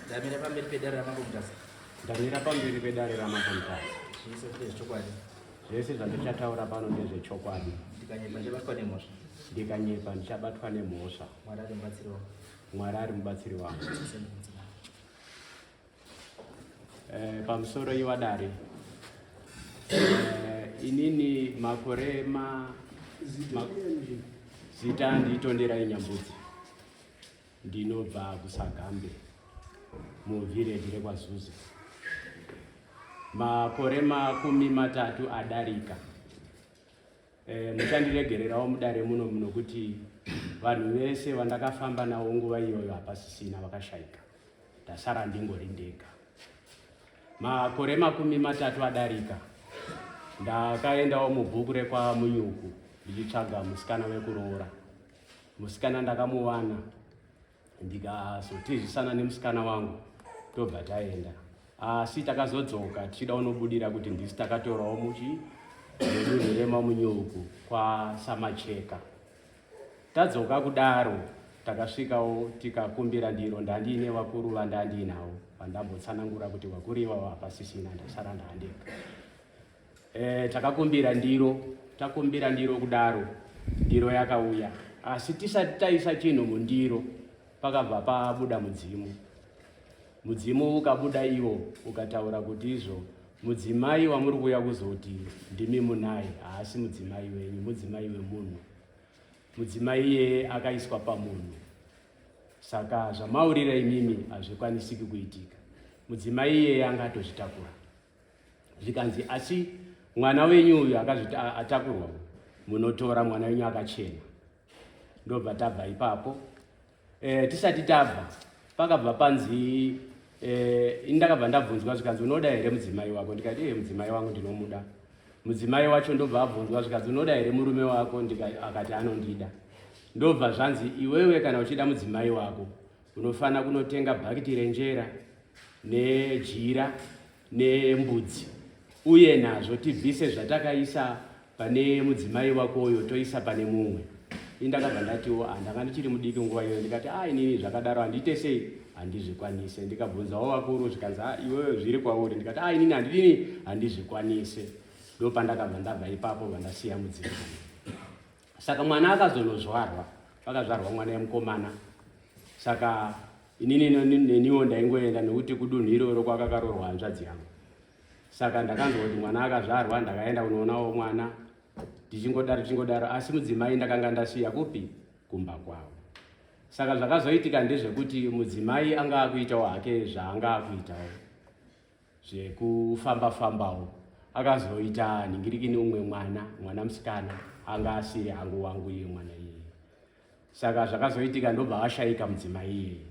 Ndamira pamberi pedare raMambo Mutasa. Ndamira pamberi pedare raMambo Mutasa. Zvese ndezvechokwadi. Zvese zvandichataura pano ndezvechokwadi. Ndikanyepa ndichabatwa nemhosva. Ndikanyepa ndichabatwa nemhosva. Mwari ari mubatsiri wangu. Mwari ari mubatsiri wangu. Eh, pamusoro iwadare eh, inini makore ma, ma zita nditonderai nyambudzi ndinobva kusagambe muvhireji rekwazuze makore 30 adarika e, muchandiregererawo mudare muno nokuti vanhu vese vandakafamba navo nguva iyoyo hapasisina vakashaika ndasara ndingori ndega makore 30 adarika ndakaendawo mubhuku rekwamunyuku ndichitsvaga musikana wekuroora musikana ndakamuwana ndikazotizisana nemusikana wangu tobva taenda asi takazodzoka tichida unobudira kuti ndisi takatorawo muchi nedunhu remamunyuku kwasamacheka tadzoka kudaro takasvikawo tikakumbira ndiro ndandiine vakuru vandandiinawo vandambotsanangura kuti vakuru ivavo hapasisina ndasara ndaandega E, takakumbira ndiro takumbira ndiro kudaro ndiro yakauya asi tisati taisa chinhu mundiro pakabva pabuda mudzimu mudzimu ukabuda iwo ukataura kuti izvo mudzimai wamuri kuuya kuzoti ndimi munaye haasi mudzimai wenyu mudzimai wemunhu mudzimai iyeye akaiswa pamunhu saka zvamaurira imimi hazvikwanisiki kuitika mudzimai iyeye anga atozvitakura zvikanzi asi mwana wenyu uyu akazvitakurwa munotora mwana wenyu akachena ndobva tabva ipapo e, tisati tabva pakabva panzi e, ini ndakabva ndabvunzwa zvikanzi unoda here mudzimai wako ndikati e mudzimai wangu ndinomuda mudzimai wacho ndobva abvunzwa zvikanzi unoda here murume wako akati anondida ndobva zvanzi iwewe kana uchida mudzimai wako unofanira kunotenga bhakiti renjera nejira nembudzi uye nazvo tibvise zvatakaisa pane mudzimai wako uyo toisa pane mumwe ini ndakabva ndatiwo ah, ndanga ndichiri mudiki nguva iyoyo ndikati a ah, inini zvakadaro handiite sei handizvikwanise ndikabvunzawo vakuru zvikanzi a ah, iwewe zviri kwauri ndikati a inini handidini handizvikwanise ndopandakabva ndabva ipapo vandasiya mudzimai saka mwana akazonozvarwa pakazvarwa mwana yemukomana saka inini neniwo ndaingoenda nekuti kudunhu iroro kwakakarorwa hanzvadzi yangu saka ndakanzwa kuti mwana akazvarwa ndakaenda kunoonawo mwana tichingodaro tichingodaro asi mudzimai ndakanga ndasiya kupi kumba kwavo saka zvakazoitika ndezvekuti mudzimai anga akuitawo hake zvaanga akuitawo zvekufamba fambawo akazoita nhingirikini umwe mwana mwana musikana anga asiri hangu wangu iye mwana iyeye saka zvakazoitika ndobva ashaika mudzimai iyeye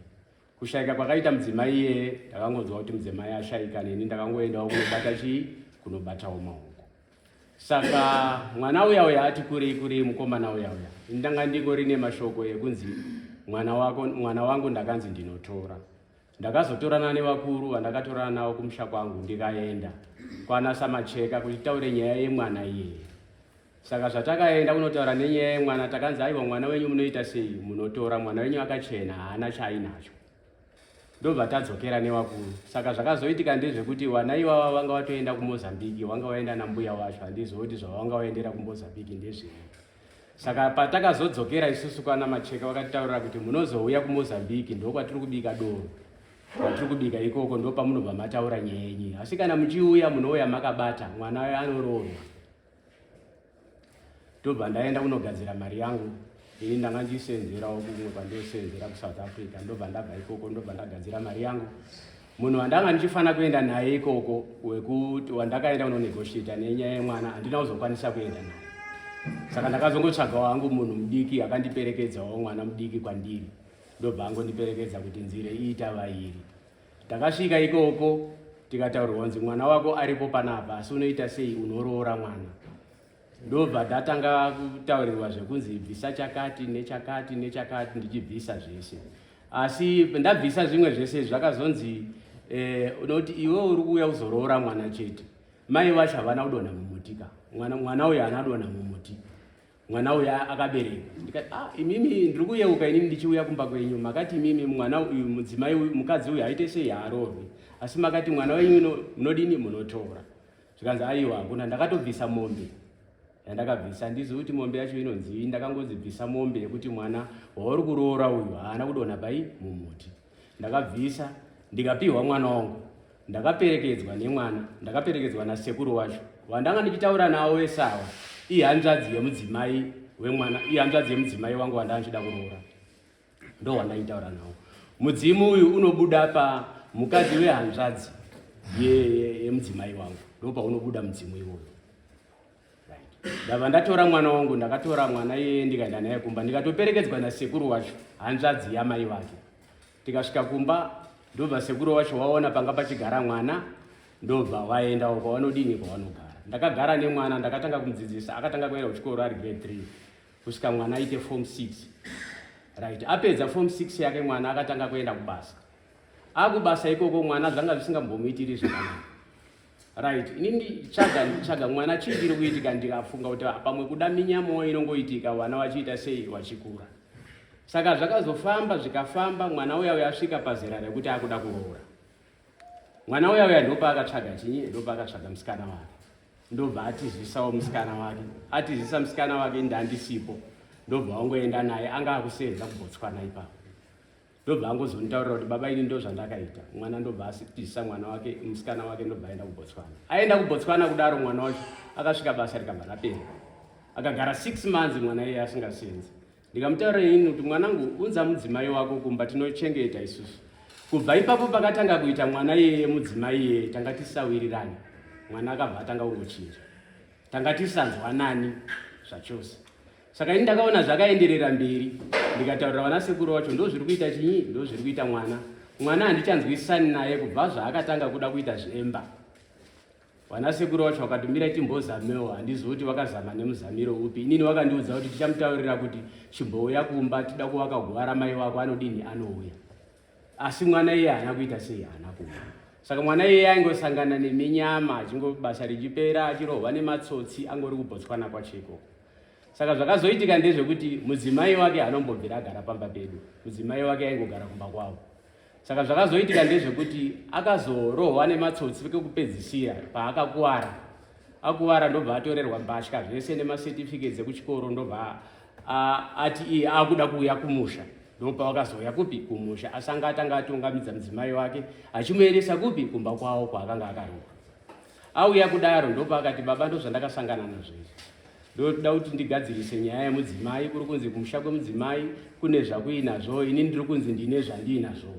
kushaika kwakaita mudzimai iyeye ndakangonzwa kuti mudzimai ashaika neni ndakangoendawo kunobata chii kunobatawo maoko saka mwana uya uya ati kurei kurei mukomana uya uya ndanga ndingori nemashoko ekunzi mwana wako mwana wangu ndakanzi ndinotora Ndakazotorana nevakuru vandakatorana navo kumusha kwangu ndikaenda kwana Samacheka kuti taure nyaya yemwana iyeye. Saka zvatakaenda kunotaura nenyaya yemwana takanzi aiwa mwana wenyu munoita sei munotora mwana wenyu akachena haana chaainacho. Ndobva tadzokera nevakuru. Saka zvakazoitika ndezvekuti vana ivava vanga vatoenda kuMozambique vanga vaenda nambuya wacho handizivi kuti zvavanga vaendera kuMozambique ndezvei. Saka patakazodzokera isusu kwana Macheka vakatitaurira kuti munozouya kuMozambique ndokwatiri kubika doro kwatiri kubika ikoko ndopamunobva mataura nyaya yenyu asi kana muchiuya munouya makabata mwana uyo anoroorwa ndobva ndaenda kunogadzira mari yangu ini ndanga ndichisenzerawo kumwe kwandosenzera kusouth africa ndobva ndabva ikoko ndobva ndagadzira mari yangu munhu wandanga ndichifanira kuenda naye ikoko wekuti wandakaenda kunonegotiata nenyaya yemwana handina kuzokwanisa kuenda naye saka ndakazongotsvagawo hangu munhu mudiki akandiperekedzawo mwana mudiki kwandiri ndobva angondiperekedza kuti nzire iita vairi takasvika ikoko tikataurirwa kunzi mwana wako aripo panapa asi unoita sei unoroora mwana ndobva ndatanga kutaurirwa zvekunzi bvisa chakati nechakati nechakati ndichibvisa zvese asi ndabvisa zvimwe zvese zvakazonzi eh, unoti iwe uri kuuya kuzoroora mwana chete mai vacho havana kudonha mumuti ka mwana, mwana uyo haana kudonha mumuti Mwana uyu akaberekwa. Ndikati, ah, imimi ndiri kuyeuka inini ndichiuya kumba kwenyu makati imimi mwana uyu, mudzimai uyu, mukadzi uyu haite sei, haaroorwi, asi makati mwana wenyu munodini, munotora. Zvikanzi aiwa, hakuna. Ndakatobvisa mombe yandakabvisa, handizivi kuti mombe yacho inonzii. Ndakangonzi bvisa mombe yekuti mwana wauri kuroora uyu haana kudonha pai mumuti. Ndakabvisa, ndikapiwa mwana wangu. Ndakaperekedzwa nemwana, ndakaperekedzwa nasekuru wacho wandanga ndichitaura navo vese ava. Ihanzvadzi yemudzimai wemwana, ihanzvadzi yemudzimai wangu wandanga ndichida kuroora, ndo wandaitaura nawo. Mudzimu uyu unobuda pa mukadzi wehanzvadzi yemudzimai wangu, ndo paunobuda mudzimu iwoyo. Ndabva ndatora mwana wangu, ndakatora mwana iyeye ndikaenda naye kumba, ndikatoperekedzwa nasekuru wacho, hanzvadzi yamai vake. Tikasvika kumba, ndobva sekuru wacho waona panga pachigara mwana, ndobva waendawo kwavanodini, kwavanogara. Ndakagara nemwana, ndakatanga kumudzidzisa. Akatanga kuenda kuchikoro ari grade 3 kusvika mwana aite form 6. Right, apedza form 6 yake, mwana akatanga kuenda kubasa. Akubasa ikoko, mwana zvanga zvisingambomuitiri zvakanaka. Right, ini nditsvaga, nditsvaga mwana, chii chiri kuitika? Ndikafunga kuti pamwe kuda minyamo inongoitika vana vachiita sei, vachikura. Saka zvakazofamba, zvikafamba, mwana uya uya asvika pazera rekuti akuda kuroora. Mwana uya uya ndopaakatsvaga chinyi, ndopaakatsvaga musikana wake, ndobva atizisawo musikana wake. Atizisa musikana wake, ndandisipo, ndobva wangoenda naye. Anga akusenza kuBotswana ipapo. Ndobva angozonditaurira kuti, "Baba, ini ndo zvandakaita mwana." Ndobva asitisa mwana wake, musikana wake, ndobva aenda kuBotswana. Aenda kuBotswana kudaro, mwana wacho akasvika, basa rikabva rapera. Akagara 6 months mwana iye asingasenzi. Ndikamutaurira inini kuti, "Mwanangu, unza mudzimai wako kumba, tinochengeta isusu." Kubva ipapo pakatanga kuita mwana iyeye, mudzimai iyeye, tanga tisawirirani. Mwana akabva atanga kungochinja, tanga tisanzwanani zvachose. Saka ini ndakaona zvakaenderera mberi, ndikataurira vana sekuru vacho, ndo zviri kuita chinyi, ndo zviri kuita mwana. Mwana handichanzwisisani naye kubva zvaakatanga kuda kuita zvemba. Vana sekuru vacho vakati, "Mira timbozamewo." Handizivi kuti vakazama nemuzamiro upi. Inini vakandiudza kuti tichamutaurira kuti chimbouya kumba, tida kuvaka guva ramai wako, anodini, anouya. Asi mwana iye haana kuita sei, haana kuuya. Saka mwana iye aingosangana neminyama, achingo basa richipera achirohwa nematsotsi, angori kuBotswana kwacho ikoko. Saka zvakazoitika ndezvekuti mudzimai wake anombobvira agara pamba pedu, mudzimai wake aingogara kumba kwavo. Saka zvakazoitika ndezvekuti akazorohwa nematsotsi kekupedzisira paakakuwara. Akuvara, ndobva atorerwa mbatya zvese nemacertificates ekuchikoro. Ndobva ati iye akuda kuuya kumusha. Ndopawakazouya kupi, kumusha. Asi anga atanga atungamidza mudzimai wake achimuendesa kupi, kumba kwavo kwaakanga akarohwa. Auya kudaro, ndopaakati, "Baba, ndo zvandakasangana nazvo izvi. Ndoda kuti ndigadzirise nyaya yemudzimai. Kuri kunzi kumusha kwemudzimai kune zvakuinazvo, ini ndiri kunzi ndine zvandiinazvo."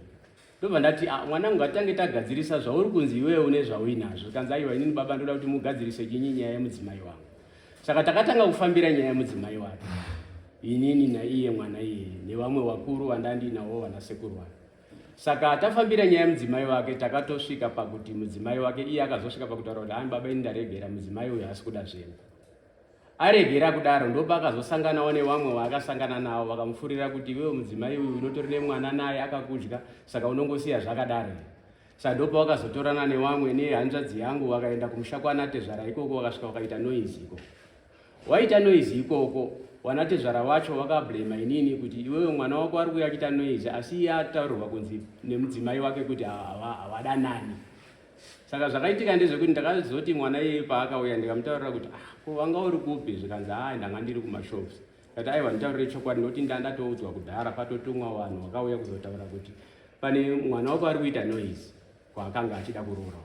Ndobva ndati, "Ah, mwanangu, ngatange tagadzirisa zvauri kunzi iwewe une zvauinazvo." Kanzi, "Aiwa, inini baba ndoda kuti mugadzirise chinyi, nyaya yemudzimai wangu." Saka takatanga kufambira nyaya yemudzimai wake, inini naiye mwana iyeye nevamwe vakuru vandandinawo, vanasekuru vake. Saka tafambira nyaya yemudzimai wake, takatosvika pakuti mudzimai wake iye akazosvika pakutaura kuti, "Ani baba, ini ndaregera, mudzimai uyu haasi kuda zvemba." Aregera kudaro, ndopaakazosanganawo nevamwe vaakasangana navo, vakamufurira kuti, "Iwewe, mudzimai uyu unotori nemwana naye, akakudya, saka unongosiya zvakadaro here?" Saka ndopavakazotorana nevamwe nehanzvadzi yangu, vakaenda kumusha kwanatezvara ikoko. Vakasvika, vakaita noise ikoko. Waita noise ikoko, wanatezvara wacho vakablema inini kuti, "Iwewe, mwana wako ari kuuya achiita noise." Asi iye ataurirwa kunzi nemudzimai wake kuti havadanani. Saka zvakaitika ndezvekuti ndakazoti mwana iyeye paakauya, ndikamutaurira kuti, "Ah, ko wanga uri kupi?" Zvikanzi, "Hai, ndanga ndiri kumashops." Kati, "Aiwa, nditaurire chokwadi, nokuti ndandatoudzwa kudhara, patotumwa vanhu vakauya kuzotaura kuti pane mwana wako ari kuita noise kwaakanga achida kuroora."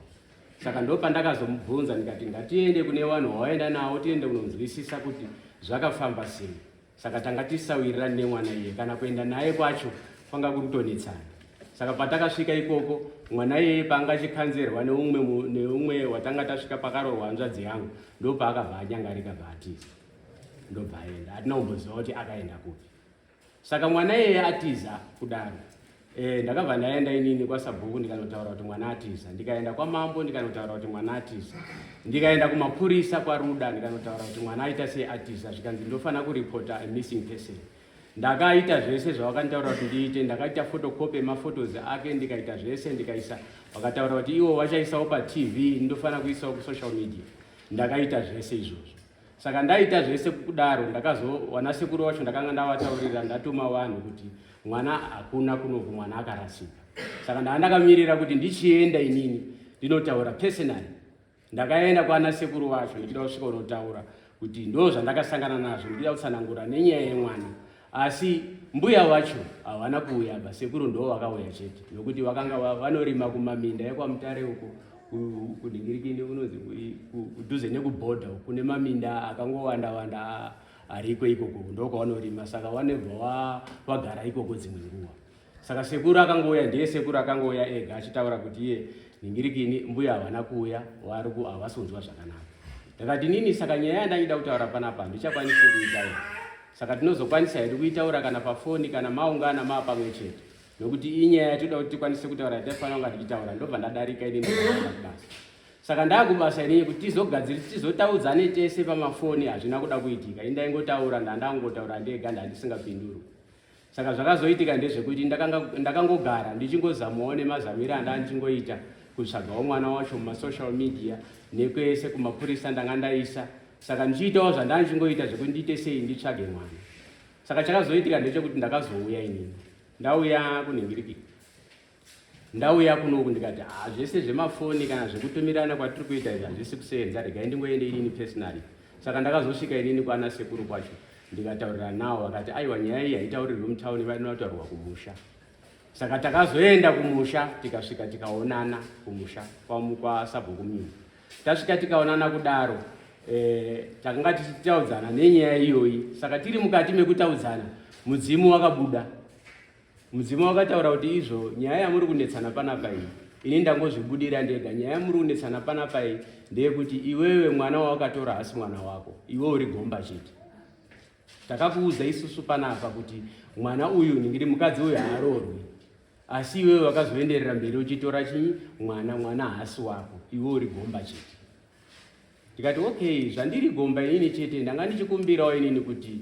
Saka ndo pandakazomubvunza, ndikati, "Ngatiende kune vanhu vawaenda navo, tiende kunonzwisisa kuti zvakafamba sei." Saka tanga tisawirirani nemwana iye, kana kuenda naye kwacho kwanga kuri kutonetsana. Saka patakasvika ikoko, mwana iyeye paanga achikanzerwa neumwe watanga tasvika pakaroorwa hanzvadzi yangu, ndo paakabva anyangarika, bva atiza, ndobva aenda. Hatina kumboziva kuti akaenda kupi. Saka mwana iyeye atiza kudaro, ndakabva ndaenda inini kwasabhuku, ndikanotaura kuti mwana atiza. Ndikaenda kwamambo, ndikanotaura kuti mwana atiza. Ndikaenda kumapurisa kwaRuda, ndikanotaura kuti mwana aita sei, atiza. Zvikanzi ndofanira kuripota a missing person. Ndakaita zvese zvavakanditaura kuti ndiite. Ndakaita photocopy emaphotos ake, ndikaita zvese, ndikaisa. Vakataura kuti ivo vachaisawo paTV, ndofanira kuisawo kusocial media. Ndakaita zvese izvozvo. Saka ndaita zvese kudaro, ndakazowana sekuru wacho ndakanga ndavataurira, ndatuma vanhu kuti mwana hakuna kunoku, mwana akarasika. Saka ndanga ndakamirira kuti ndichienda inini ndinotaura personally. Ndakaenda kwana sekuru vacho ndichida kusvika unotaura kuti ndo zvandakasangana nazvo, ndichida kutsanangura nenyaya yemwana. Asi mbuya vacho havana kuuya ba, sekuru ndo vakauya chete nokuti vakanga vanorima kumaminda ekwaMutare uko kunhingirikini kunonzi kudhuze nekubhodha kune maminda akangowanda wanda ariko ikoko ndokwawanorima, saka vanobva vagara ikoko dzimwe nguva. Saka sekuru akangouya, ndiye sekuru akangouya ega achitaura kuti iye nhingirikini mbuya havana kuuya, vari ku havasi kunzwa zvakanaka. Ndakati nini saka nyaya yandaida kutaura panapa handichakwanisi kuitaura, saka tinozokwanisa hedu kuitaura kana pafoni kana maungana maa pamwe chete, nokuti inyaya yatinoda kuti tikwanise kutaura yataifanira kunga tichitaura. Ndobva ndadarika inini kubasa. Saka ndaakubasa inini kuti tizogadziri tizotaudzane tese pamafoni hazvina kuda kuitika. Ini ndaingotaura, ndandangotaura ndega, ndandisingapindurwi. Saka zvakazoitika ndezvekuti ndakangogara ndichingozamawo nemazamiro anda ndichingoita kutsvagawo mwana wacho mumasocial media nekwese kumapurisa ndanga ndaisa. Saka ndichiitawo zvandanga ndichingoita zvekuti ndiite sei nditsvage mwana. Saka chakazoitika ndechekuti ndakazouya inini ndauya kunhingiriki ndauya kunoku ndikati ha zvese zvemafoni kana zvekutumirana kwatiri kuita izvi hazvisi kuseenza, regai ndingoende inini personally. Saka ndakazosvika inini kwana sekuru kwacho ndikataurira nawo, vakati aiwa nyaya iyi haitaurirwi mutauni, vainotaurirwa kumusha. Saka takazoenda kumusha tikasvika tikaonana kumusha kwasabhuku Munyuku. Tasvika tikaonana kudaro takanga tichitaudzana nenyaya iyoyi. Saka tiri mukati mekutaudzana mudzimu wakabuda. Mudzimu wakataura kuti izvo nyaya yamuri kunetsana panapa iyi ini ndangozvibudira ndega. Nyaya yamuri kunetsana panapa iyi ndeyekuti iwewe mwana wawakatora haasi mwana wako, iwe uri gomba chete. Takakuudza isusu panapa kuti mwana uyu ningiri mukadzi uyu haaroorwi, asi iwewe wakazoenderera mberi uchitora chinyi mwana, mwana haasi wako, iwe uri gomba chete. Ndikati okay, zvandiri gomba inini chete, ndanga ndichikumbirawo inini kuti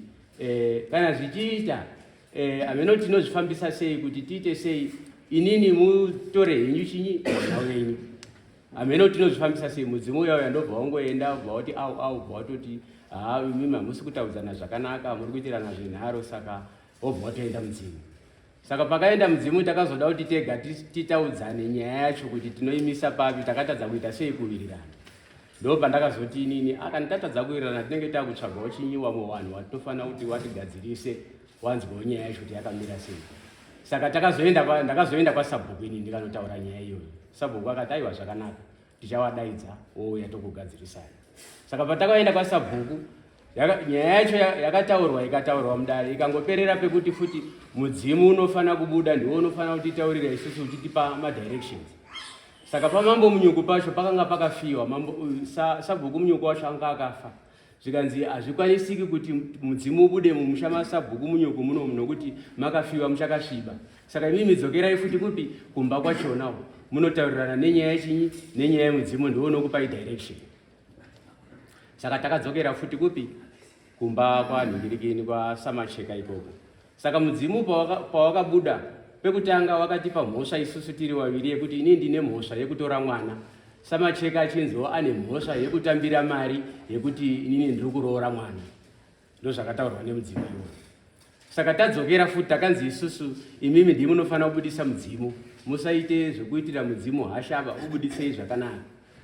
kana zvichiita ameno tinozvifambisa sei kuti tiite sei, inini mutore henyu chinyi mwana wenyu, ameno tinozvifambisa sei. Mudzimu uya uya ndobva wangoenda ubva wati au au, ubva watoti haa imimi hamusi kutaudzana zvakanaka, muri kuitirana zvenharo, saka wobva watoenda mudzimu. Saka pakaenda mudzimu takazoda kuti tega titaudzane nyaya yacho kuti tinoimisa papi, takatadza kuita sei kuwirirana. Ndo pandakazoti inini akani tatadza kuwirirana tinenge takutsvagawo chinyi wamwe vanhu watinofanira kuti watigadzirise wanzwawo nyaya yacho kuti yakamira sei. Saka takazoenda ndakazoenda kwasabhuku inini ndikanotaura nyaya iyoyo. Sabhuku akati aiwa zvakanaka tichawadaidza wouya tokugadzirisana. Saka patakaenda kwasabhuku nyaya yacho yakataurwa ikataurwa mudare ikangoperera pekuti futi mudzimu unofanira kubuda ndiwo unofanira kutitaurira isusu uchitipa madirections. Saka pamambo Munyuku pacho pakanga pakafiwa mambo sabhuku Munyuku wacho anga akafa, zvikanzi hazvikwanisiki kuti mudzimu ubude mumusha masabhuku Munyuku munomu nokuti makafiwa muchakasviba. Saka imimi dzokerai futi kupi kumba kwachona munotaurirana nenyaya yechinyi nenyaya yemudzimu ndiwo unokupai direction. Saka takadzokera futi kupi kumba kwanhingirikini kwaSamacheka ikoko. Saka mudzimu pawakabuda pekutanga wakatipa mhosva isusu tiri waviri yekuti ini ndine mhosva yekutora mwana, Samacheka achinziwo ane mhosva yekutambira mari yekuti inini ndiri kuroora mwana. Ndozvakataurwa nemudzimu iwoyo. Saka tadzokera futi takanzi isusu imimi ndimi munofanira kubudisa mudzimu, musaite zvekuitira mudzimu hashaba, ubuditsei zvakanaka.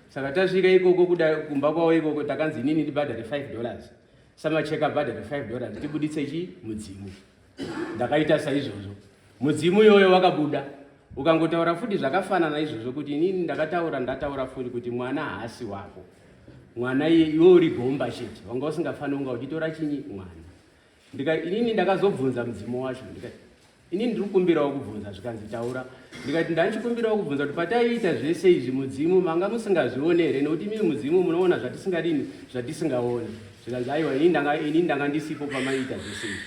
Saka tasvika ikoko kuda kumba kwavo ikoko takanzi inini ndibhadhare $5, Samacheka bhadhare $5 tibuditse chi mudzimu. Ndakaita saizvozvo, mudzimu iyoyo wakabuda ukangotaura futi zvakafanana izvozvo kuti inini ndakataura ndataura futi kuti mwana haasi wako, mwana iye iwe uri gomba chete, wanga usingafaniri kunga uchitora chinyi mwana. Inini ndakazobvunza mudzimu wacho ndikati inini ndiri kukumbirawo kubvunza, zvikanzi taura. Ndikati ndandichikumbirawo kubvunza kuti pataiita zvese izvi mudzimu manga musingazvione here, nekuti imimi mudzimu munoona zvatisingadini zvatisingaoni. Zvikanzi aiwa inini ndanga ndisipo pamaiita zvese izvi,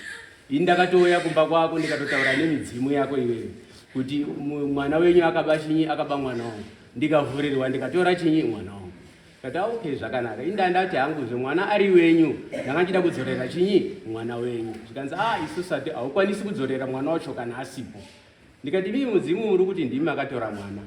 ini ndakatouya kumba kwako ndikatotaura nemidzimu yako iwewe kuti mwana wenyu akaba chinyi, akaba mwana wangu, ndikavhurirwa ndikatora chinyi mwana wangu. Kati okay zvakanaka, ini ndandati hanguzve mwana ari wenyu, ndanga ndichida kudzorera chinyi mwana wenyu. Zvikanzi ah isusu ati haukwanisi kudzorera mwana wacho kana asipo. Ndikati mii mudzimu muri kuti ndimi makatora mwana.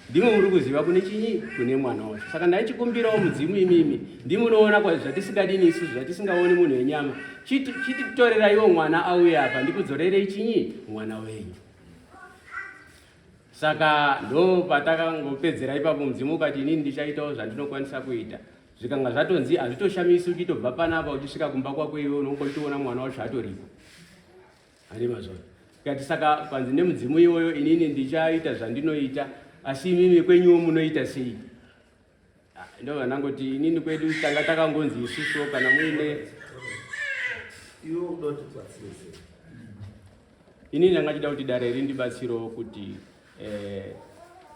Ndimo muri kuziva kune chinyi kune mwana wacho. Saka ndaichikumbirawo mudzimu imimi ndimunoona kwa zvatisingadini isu zvatisingaoni munhu wenyama. Chititoreraiwo mwana auye apa ndikudzorerei chinyi mwana wenyu. Saka ndo patakangopedzera ipapo mudzimu ukati inini ndichaitawo zvandinokwanisa kuita. Zvikanga zvatonzi hazvitoshamisi uchitobva panapa uchisvika kumba kwako iwe unongotoona mwana wacho atoripo. Handi mazvona. Tikati saka panzi nemudzimu iwoyo inini ndichaita zvandinoita asi imimi kwenyuwo munoita sei? Ah, ndobva ndangoti inini kwedu tanga takangonzi isusuwo kana muine inini ndanga chida kuti dare rindibatsirewo kuti eh,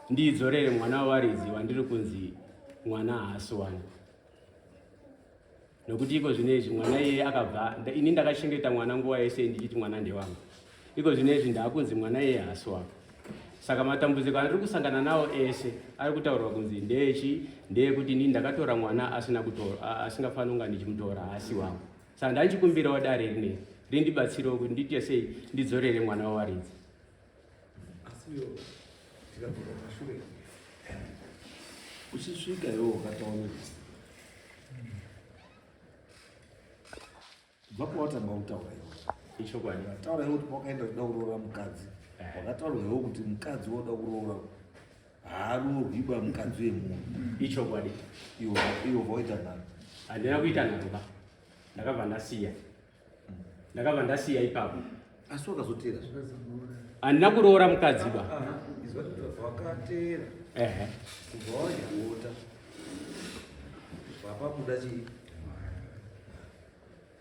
ndiidzorere mwana wevaridzi wandiri kunzi mwana haasi wangu nokuti iko zvino izvi mwana iyeye akabva ini ndakachengeta mwana nguva yese ndichiti mwana ndewangu iko zvino izvi ndaakunzi mwana iyeye haasi wako saka matambudziko andiri kusangana nawo ese ari kutaurwa kunzi ndeechi ndeyekuti ini ndakatora mwana asina kutora asingafaniri kunga ndichimutora haasi wangu saka ndandichikumbirawo dare rine rindibatsirewo kuti ndiite sei ndidzorere mwana wawaridzi Uchisvika iwe wakataura kubva pawatanga kutaura iwe ichokwadi taura iwe kuti pawakaenda kuda kuroora mukadzi Eh. wakataura iwe kuti mukadzi woda kuroora haaroorwi ba mukadzi wemunhu ichokwadi iwe iwe waita nharo handina kuita nharo ba ndakabva ndasiya ndakabva ndasiya ipapo asi wakazoteera handina kuroora mukadzi ba wakateera ehe kubva wadya bota papabuda chii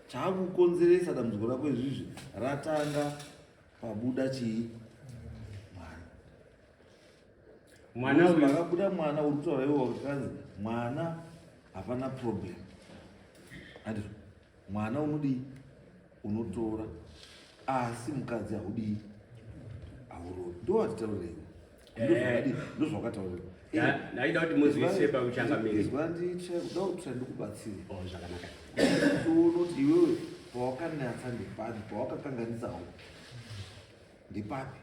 chaakukonzeresa dambudziko rako izvizvi ratanga pabuda chii mwana mwana uyu pakabuda mwana uri kutaura iwe wakanzi mwana hapana problem andizvo mwana unodii unotora asi mukadzi haudii haurori ndowatitaurireiwo Eh. ndozvakatauriwa Ndaida kuti munzwisise pakuchangamira. Izwa nditsva kuda kuti ndikubatsire Oh, zvakanaka. Tione kuti iwewe pawakanatsa ndepapi pawakakanganisawo ndepapi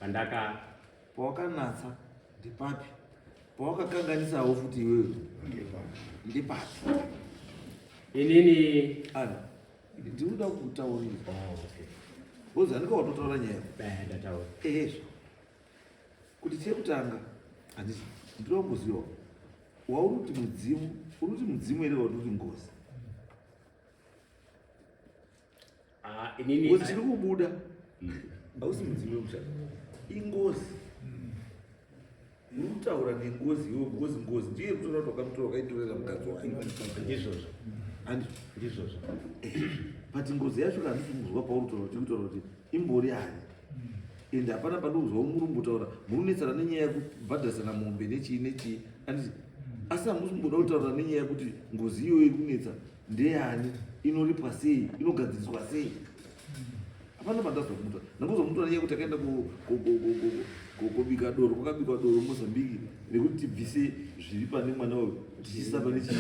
Pandaka pawakanatsa ndepapi pawakakanganisawo futi iwewe ndepapi inini ana ndinoda kutaurira Oh, okay. uzi andika watotaura nyaya Eh, ndataura. ehezvo kuti chekutanga handiti ndinoda kumbozivawo wauri kuti mudzimu uri kuti mudzimu here wauri kuti ngozi Ah, inini ngozi chiri kubuda hausi mudzimu wekushata ingozi uri kutaura nengozi iwe ngozi ngozi ndiye kutora kuti wakamutora wakaitorera mukadzi wake ndizvozvo. handizvo Ndizvozvo. but ngozi yacho kana ndisi kuzwa pauri kutaura kuti kutaura kuti imbori ani ende hapana pandikuzwa murumbotaura murunetsana nenyaya yekubhadharisana mombe nechii nechii anditi asi hamusi kumboda kutaura nenyaya yekuti ngozi iyoyo iri kunetsa ndeyani inoripwa sei inogadziriswa sei hapana pandazwa kumuta ndangozwa mutora nenyaya yekuti akaenda kobika doro kwakabikwa doro mozambique rekuti tibvise zviri pane mwana uyu tichiisa pane chii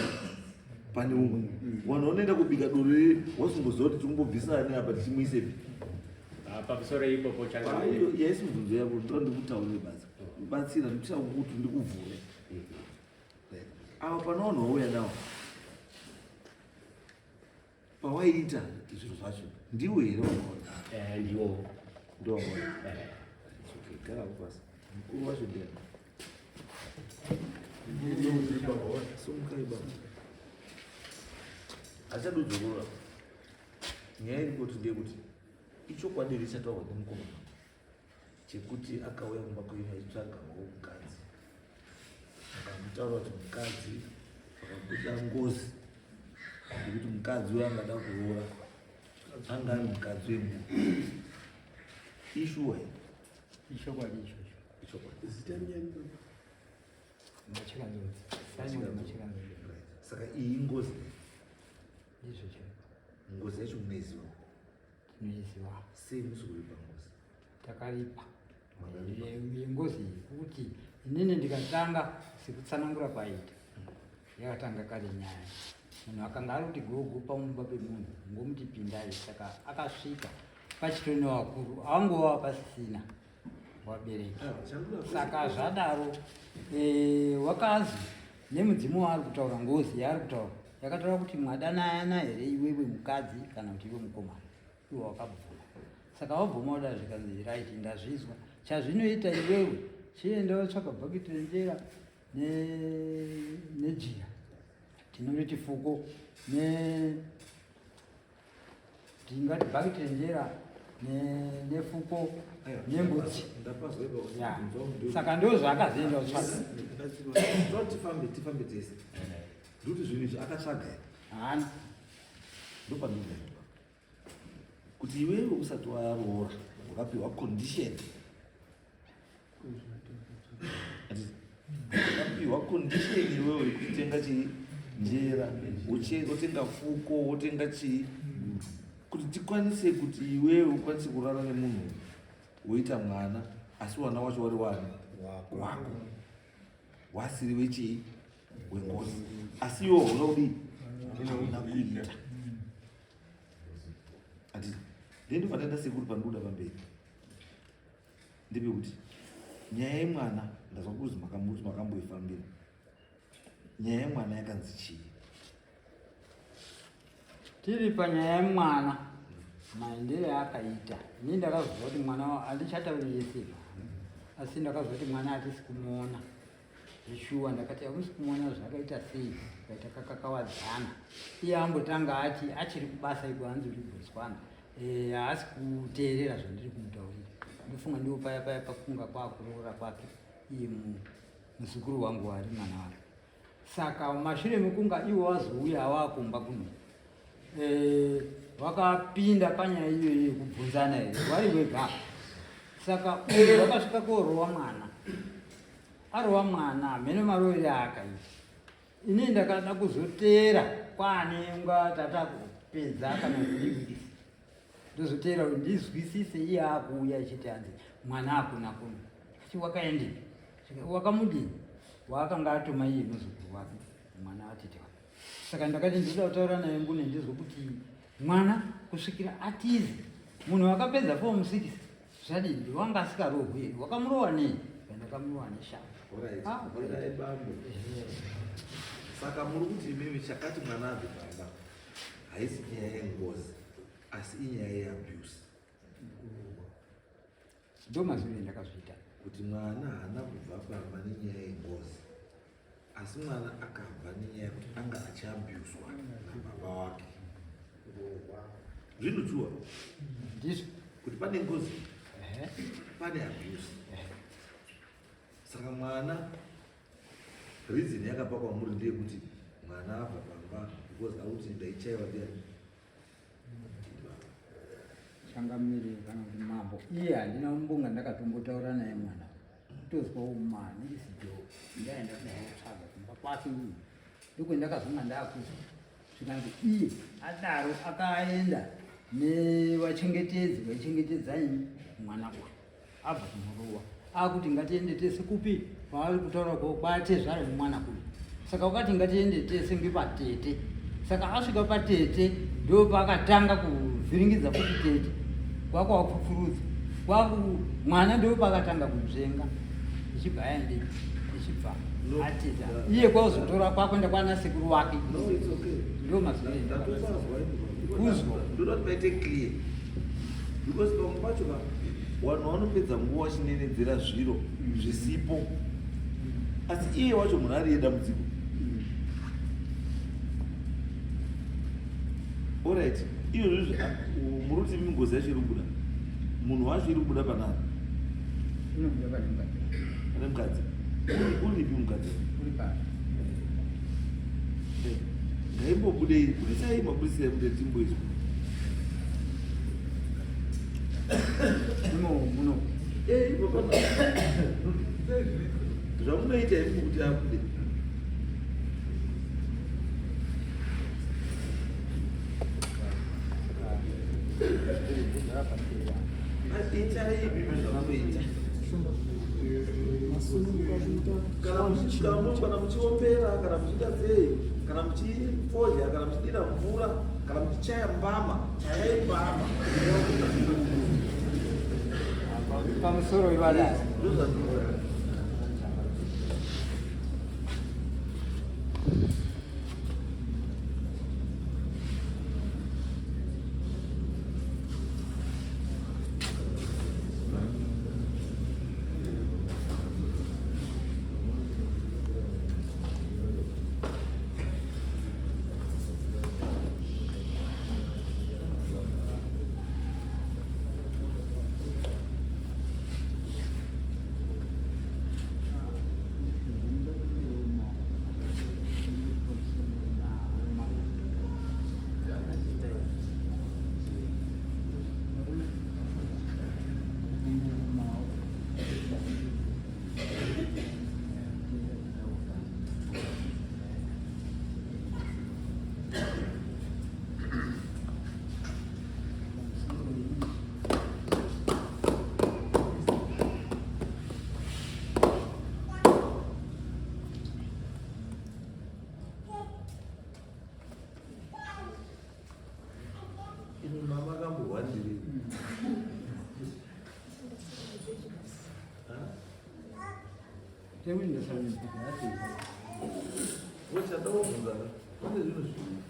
pane umwe vanhu vanoenda kubika doro riri wasingoziva kuti tikumbobvisa ani apa tichimuisepi Ah, pamusoro ipopo changamire. yaisi mubvunzo yako ndoda ndikutaurire basa batsira ndikusa kuti ndikuvhure ava pana vanhu vauya nawo pawaiita zviro zvacho ndiwe here wakaona Eh, ndiwo. ndiwakaona Eh. gara pasi mukuru wacho ndiani sumukai baba achadodzorora nyaya iri kuti ndeyekuti ichokwadi here chataurwa nemukomana chekuti akauya kumba kwenyu achitsvagawo mukadzi akamutaura kuti mukadzi akabuda ngozi yekuti mukadzi uyo angada kuroora anga ari mukadzi wemunhu ishuwa here Ichokwadi ichocho. ichokwadi Machikanzodzi. Simon Machikanzodzi. saka iyi ingozi Ndizvo chaizvo. ngozi yacho munoiziva Tinoiziva. sei musi kuripa ngozi Takaripa. Makaripa. Yengozi iyi kuti inini ndikatanga sekutsanangura kwaita. Yakatanga kare nyaya. Munhu akanga ari kuti gogo pamumba pemunhu ngomuti pindai saka akasvika pachitone vakuru angova pasisina. Wabereki. Saka zvadaro eh, wakazi nemudzimu waari kutaura ngozi yaari kutaura yakataura kuti mwadanayana here iwewe mukadzi kana kuti iwe mukomana iwe wakabvuma saka wabvuma kuda zvikanzi right ndazvizwa chazvinoita iwewe chienda wotsvaka bhaketi renjera nejira tinoriti fuko ne tingati bhaketi renjera nefuko nembudzi saka ndo zvaakazoenda kutsvaga tifambe tifambe tese ndikuti zvinhu izvi akatsvaga haana ndopandinoda kuti iwewe usati waroora wakapiwa condition wakapiwa condition iwewe yekutenga chii njera wotenga fuko wotenga chii kuti tikwanise kuti iwewe ukwanise kurara nemunhu woita mwana asi wana wacho wari wani wako wasiri wechii wengozi asi iwe hauna kudii hauna kuita ati ndendobva ndaenda sekuru pandikuda pamberi ndepekuti nyaya yemwana ndazwa kuzi makambuti makamboifambira nyaya yemwana yakanzi chii tiri panyaya yemwana maendere aakaita ini ndakazwa kuti mwana handichatauri yese asi ndakazwa kuti mwana hatisi kumuona Zveshuwa ndakati hamusi kumuona zvakaita sei kaita kakakawadzana iye ambotanga ati achiri kubasa iko hanzi uri Botswana eh, haasi kuteerera zvandiri kumutaurira ndofunga ndiwo paya paya pakunga kwakuroora kwake iye muzukuru wangu ari mwana wake saka mashure mekunga iwo wazouya awakumba kuno eh, wakapinda panyaya iyoyo yekubvunzana here wari wega saka uyu wakasvika korowa mwana arova mwana hameno marovere aakaita ini ndakada kuzoteera kwaane unga tata kupedza kana kudiwirisa ndozoteera kuti ndizwisise iye akuuya achiti hanzi mwana akuna kuno ati wakaendepi wakamudini waakanga atuma iye muzukuru wake mwana atete wake saka ndakati ndinoda kutaura naye mbune ndizwe kuti mwana kusvikira atize munhu akapedza fomu six zvadini wanga asikarohwi here wakamurowa nei ndakamurowa neshamba ah, bambo saka muri kuti imimi chakati mwana abve pamba haisi nyaya yengozi asi inyaya yeabuse ndo mazuviro endakazviita kuti mwana haana kubva pamba nenyaya yengozi asi mwana akabva nenyaya yekuti anga achiabuswa nababa wake zvinotiwa ndizvo kuti pane ngozi pane abuse saka mwana reason yakapa kwamuri ndeyekuti mwana abva pamba because akuti ndaichaiwa ndiani Changamire kana kuti mambo iye handina kumbonga ndakatombotaura naye mwana kutozwa umani isijo ndaenda kunotsvaga kumba kwake uyu ndokwendakazonga ndakuzwa zvikanzi iye adaro akaenda nevachengetedzi vaichengetedza ini mwana uyu abva kumurowa akuti ngatiende tese kupi kwaari kutaura kwatezvara nemwana kuyu saka wakati ngatiende tese ngepatete saka asvika patete ndopaakatanga kuvhiringidza futi tete kwakwapfupfurudza kwaku mwana ndopaakatanga kunzvenga ichibva aende ichibva atiza iye kwakuzotora kwakuenda kwana sekuru wake ndo mazuva kuzwa ndoda kuti paite clear because pamwe pacho ka vanhu vanopedza nguva vachinenedzera zviro mm. zvisipo asi iye wacho munhu ari yedambudziko mm. orit iyo zvizvi muri kuti mingozi yacho iri kubuda munhu wacho iri kubuda panani pane mukadzi uripi mukadzi eh, ngaimbobudei budisai mabudisai bude timboizwa muno eh, zvamunoita imi kuti abude Kana muchiombera kana muchiita sei kana muchifodya kana muchidira mvura kana muchichaya mbama chayai mbama. Pamusoro ivadai. Imi mama akambohwandirei? Vochada wobvunzana pane zvinhu zviviri.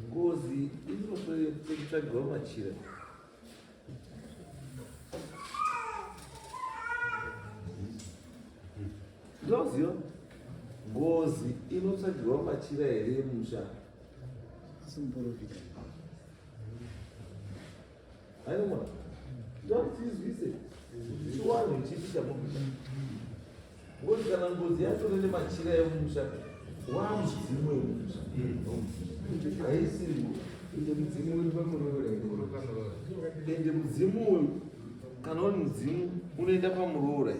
Ngozi inofanira kutsvagirwa machira. Ndinoziva ngozi inotsvagirwa machira here emusha? Aiwa, ndotizwise chiwanhu chipi chamukuita. Ngozi kana ngozi yacho nene machira emusha wamudzimu wemusha haisiri Ende mudzimu uri pamuroora. Ende mudzimu uyu kana uri mudzimu unoenda pamuroora.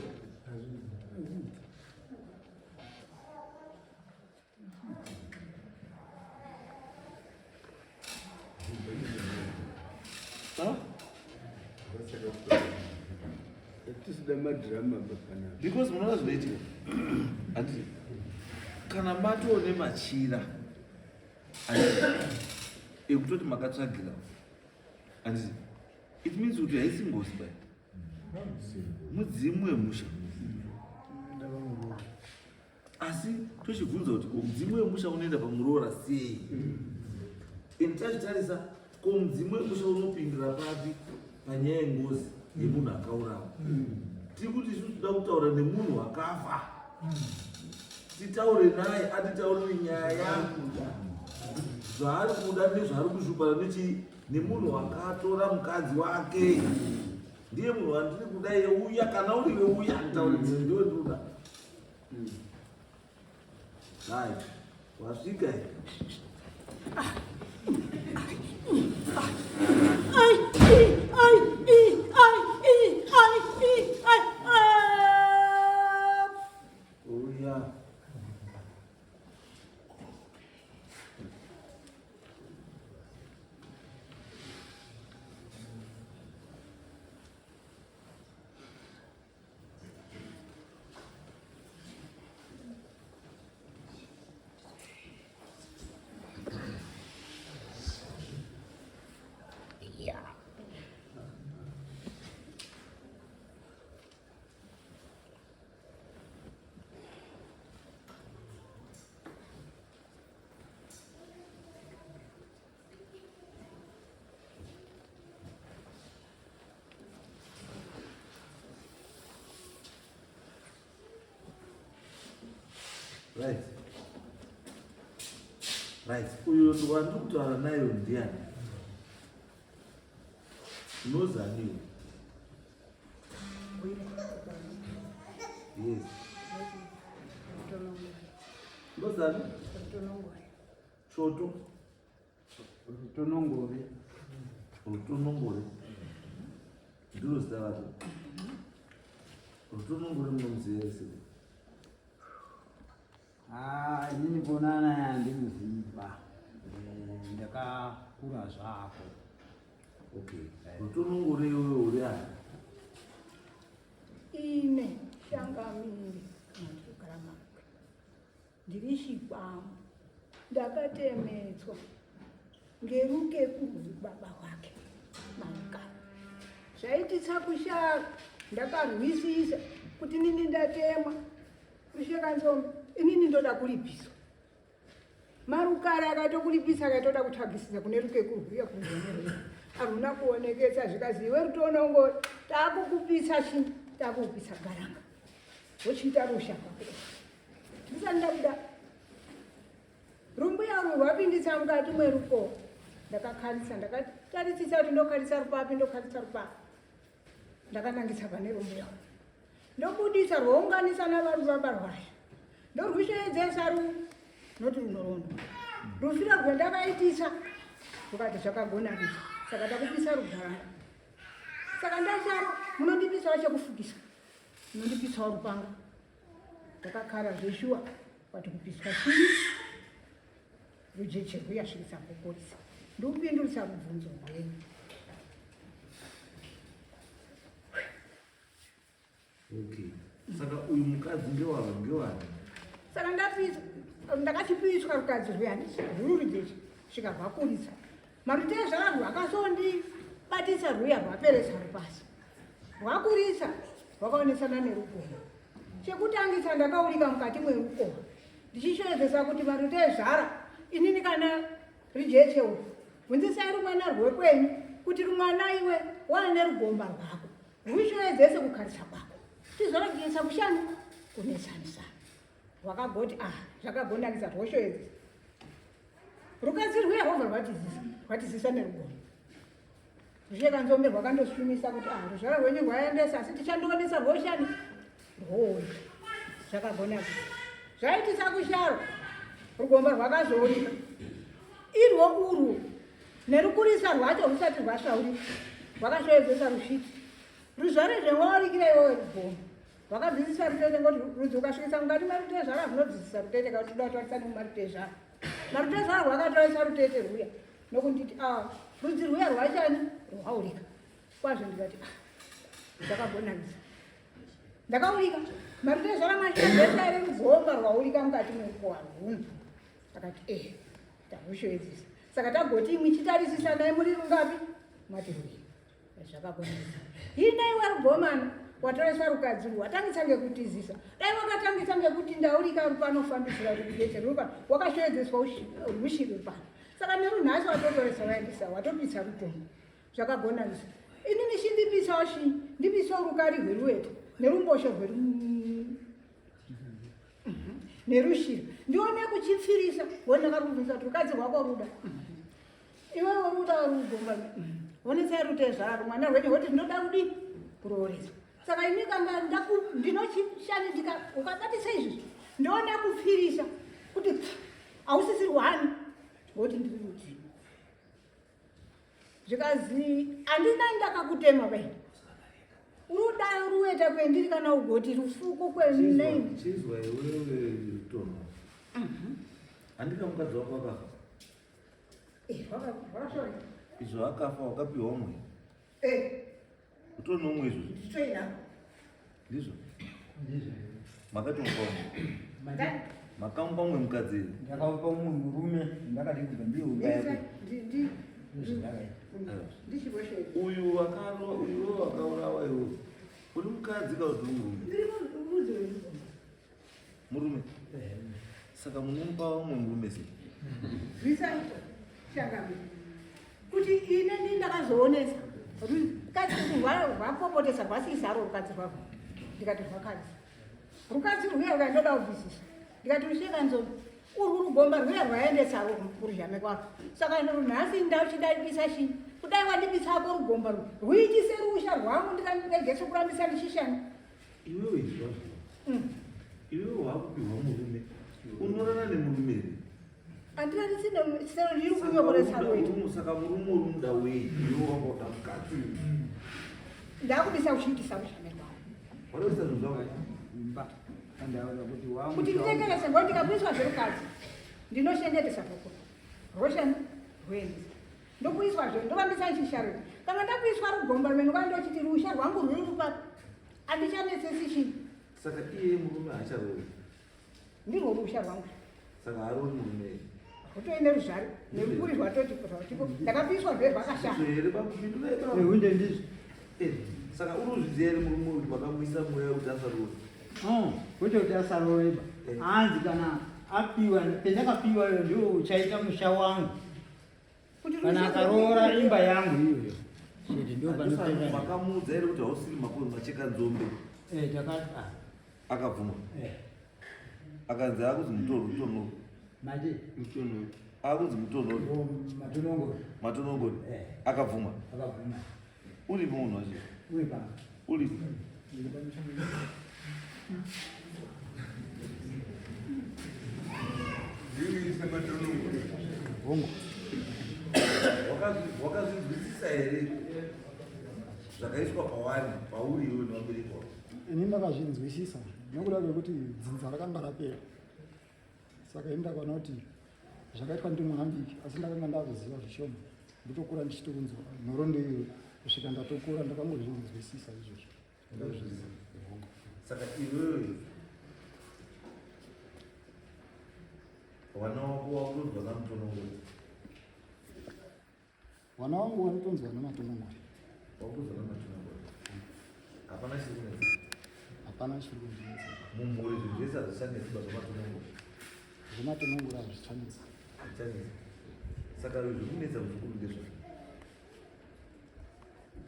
Ha? Tisida madhirama panapa. Because munoona zvinoitika, handiti? Kana matoo nemachira, handiti, ekutoti makatsvagira, handiti, it means kuti haisi ngozi bai, mudzimu wemusha. Asi tochibvunza kuti ko mudzimu wemusha unoenda pamuroora sei? And tachitarisa, ko mudzimu wemusha unopindira papi panyaya yengozi yemunhu akaurawa? Tiri kuti isusu toda kutaura nemunhu akafa, titaure naye, atitaurire nyaya zvaari kuda nezvaari kushupana nechi nemunhu akatora mukadzi wake. Ndiye munhu wandiri kuda yeuya, kana uri weuya taure, ndiwe ndinoda. Hai, wasvika here? Ai, i, ai, i, ai, i, ai, i, ai, ah. Uya. Right. Right. Uyo wandiri kutaura nayo ndiani? Unozaniwo? Yes. Unozani? Shoto. Rutonongore. Rutonongore. Ndiro zita rako. Rutonongore munomuziva sei? Ah, inini kuonana handimuziva. Ndakakura zvako. Okay. Rutonongore iwewe uri ani? Ine shangamiri kana makwe ndiri chikwambo, ndakatemetswa ngerukekuru baba wake Marukaro. Zvaitisa kushaya ndakarwisisa kuti nini ndatemwa kushekanzombe inini ndoda kuripiswa. Marukara akatokuripisa akatoda kutsvagisisa kune rukekurwiya kuzonerwe haruna kuonekesa zvikazi iwe rutonongo takukupisa chi takukupisa garanga wochiita rusha kwako ndisati ndabuda rumbuya urwu rwapindisa mukati mweruko ndakakarisa ndakatarisisa kuti ndokarisa rupapi ndokarisa rupapi ndakanangisa pane rumbuya urwu ndobudisa rwounganisa navarubaba rwasha ndorwusheedzesa ru noti runorondo rufira rwendakaitisa rukati zvakagonakisa saka takupisa rugaranga saka ndasharo munondipisawo chekufukisa munondipisawo rupanga ndakakara zveshuwa kwati kupiswa chii rujeche rwuyasvikisa kukurisa ndikupindurisa rubvunzo rwenyu. Okay. Saka uyu mukadzi ngewavo ngewani? Saka ndapiswa ndakachipiswa rukadzi rwuyani rwuri rujeche svika rwakurisa marutee zvararwo akasondibatisa rwuya rwaperesa rupasi rwakurisa rwakaonesana nerukono Chekutangisa ndakaurika mukati mwerukowa ndichishoedzesa kuti varutezvara inini kana rijeche uyu bvunzisai rumwana rwekwenyu kuti rumwana iwe wane rugomba rwako rwushoedzese kukarisa kwako tizoregesa kushanda kunetsanisana rwakagoti ah zvakagonakisa rwoshoedzesa rukadzi rwuya rwobva rwatizisa rwatizisa nerugomba Rushekanzombe rwakandosumisa kuti ah ruzvara rwenyu rwaendesa asi tichandionesa rwoshani rwouya zvakagona zvaitisa kusharo rugomba rwakazourika irwo urwu nerukurisa rwacho rusati rwasvaurika rwakashoedzesa rushiti ruzvare zvewaurikira iwewe rugomba rwakadzidzisa rutete ngoti rudzi ukasvikisa mukati marutezvara runodzidzisa rutete kakuti uda kutaurisa nemumarutezvara marutezvara rwakataurisa rutete rwuya nokunditi a ah, rudzi rwuya rwachani rwaurika kwazvo ndikati ah, zvakagonanisa ndakaurika marutezvara mashazesa ere rugomba rwaurika mukati mekuwa rwuno akati e takushoedzisa saka tagoti imwi chitarisisa naye muri rungapi mati rwii Zvakakonesa. Hino iwe rugomana watoreswa rukadzi urwu watangisa ngekutizisa. Dai wakatangisa ngekuti ndaurika rupanofambisira kuti kudetse rupa wakashoedzeswa rushiri rupano. Saka nerunhasi watotoresa waendesa watopisa rutombo. Zvakagonanisa. Inini chindipisawo shi ndipisawo rukari rweruweta nerumbosho rweru nerushira ndione kuchipfirisa wona karubvunza kuti rukadzi rwako ruda iwewe uri kuda rugomba onetsai rutezvaro mwana rwenyu hoti ndinoda kudii kurooresa saka ini kana ndinochishani ndika ukabatisa izvi ndoona kupfirisa kuti hausisiri wani ngoti ndiri rudzii zvikazi handina ndakakutema vai uruda ruweta kwendiri kana ugoti rufuko kwenei chizwa iwewe tono handika mukadzi wako akafa Eh, Izvo akafa wakapiwa umwe. Eh. Utori neumwe izvozvo. Nditoina. Ndizvo. Makatomupa umwe. Makamupa umwe mukadzi. Ndakamupa umwe murume ndakati kubva ndiyo Ndi Uyu wakaro uyu wakaurawa iwe. Uri mukadzi kana kuti murume? Ndiri murume. Murume. Saka munomupa umwe murume sei? Zvisaito changamire. Kuti ine ndi ndakazoonesa. Rukadzi rwapopotesa rwasiisaro rukadzi rwako. Ndikati rwakadzi. Rukadzi rwuya rwuya ndoda kubvisisa. Ndikati rusheka nzombe. Urwu rugomba rwuya rwaendesa kuruzhame kwako. Saka nhasi ndauchidabisa chii? Kudai wandibisa ako rugomba rwu. Rwuitise rusha rwangu ndikaregese kurambisa ndichishanda. Iwewe izvozvo. Iwewe wakupiwa murume. Unorara nemurume here? Andirari sine sine ndiri kunyokoresa rwedu. Saka murume uri muda wei? Iwe wanga uda mukadzi. Ndakubisa kuchiitisa rushame rwako. Wanoisa zvinhu zvako. Imba. Andaura kuti wangu. Kuti nditengerese ngo ndikabviswa zverukadzi. Ndinoshengetesa rwoko. Rwoshani rwoendesa. Ndokuiswa zve ndovambisa chisharo. Kana ndakuiswa rugomba rumene kwandochiti rusha rwangu rwuri rupapi. Handichanetsesi chii. Saka iye murume haacharoori. Ndirwo rusha rwangu. Saka haroori murume here? Kutoenda ruzvare nerukuri rwatoti rwatipo ndakapiswa zve rwakashata. Here bakupindura Ehunde ndizvo. Eh, saka uri kuzviziva here murume uyu kuti makamuisa mweya wekuti asaroore? Oh, kwete kuti asarooreba. Eh. Hanzi kana apiwa pendakapiwa iyo ndio uchaita musha wangu. Kuti Kana ruzivo akaroora imba yangu iyoyo. Chete ndio panopera. Makamuudza here kuti hausiri macheka nzombe? Eh, takati ah, Akabvuma. eh, Akanzi akuzi mutonoro. mati Akuzi mutonoro. oh, matonongoro Matonongori. Eh. Akabvuma. akabvuma. Uripo munhu wacho? Uri pano. Uripo. Ndinoisa matonongoro. Hongu. Wakazvinzwisisa here zvakaiswa pawari pauri iwe nevabereki wako? Ini ndakazvinzwisisa nokuda kwekuti dzinza rakanga rapera, saka ini ndakaona kuti zvakaitwa ndiri mwana mudiki, asi ndakanga ndakuziva zvishoma, ndotokura ndichitokunzwa nhoroondo iyoyo kusvika ndatokura, ndakangozvinzwisisa izvozvo. Ndakazviziva. Saka iwewe vana wako wakutonzwa namutonongori? Vana vangu vanotonzwa nematonongori. Wakutonzwa namatonongori, hapana chiri kunetsa? Hapana chiri kundinetsa. Mumhuri zvinhu zvese hazvichanetsi ba zvamatonongori? Zvematonongori hazvichanetsa. Hazvichanetsi. Saka zviri kunetsa muzukuru ndezvazvo?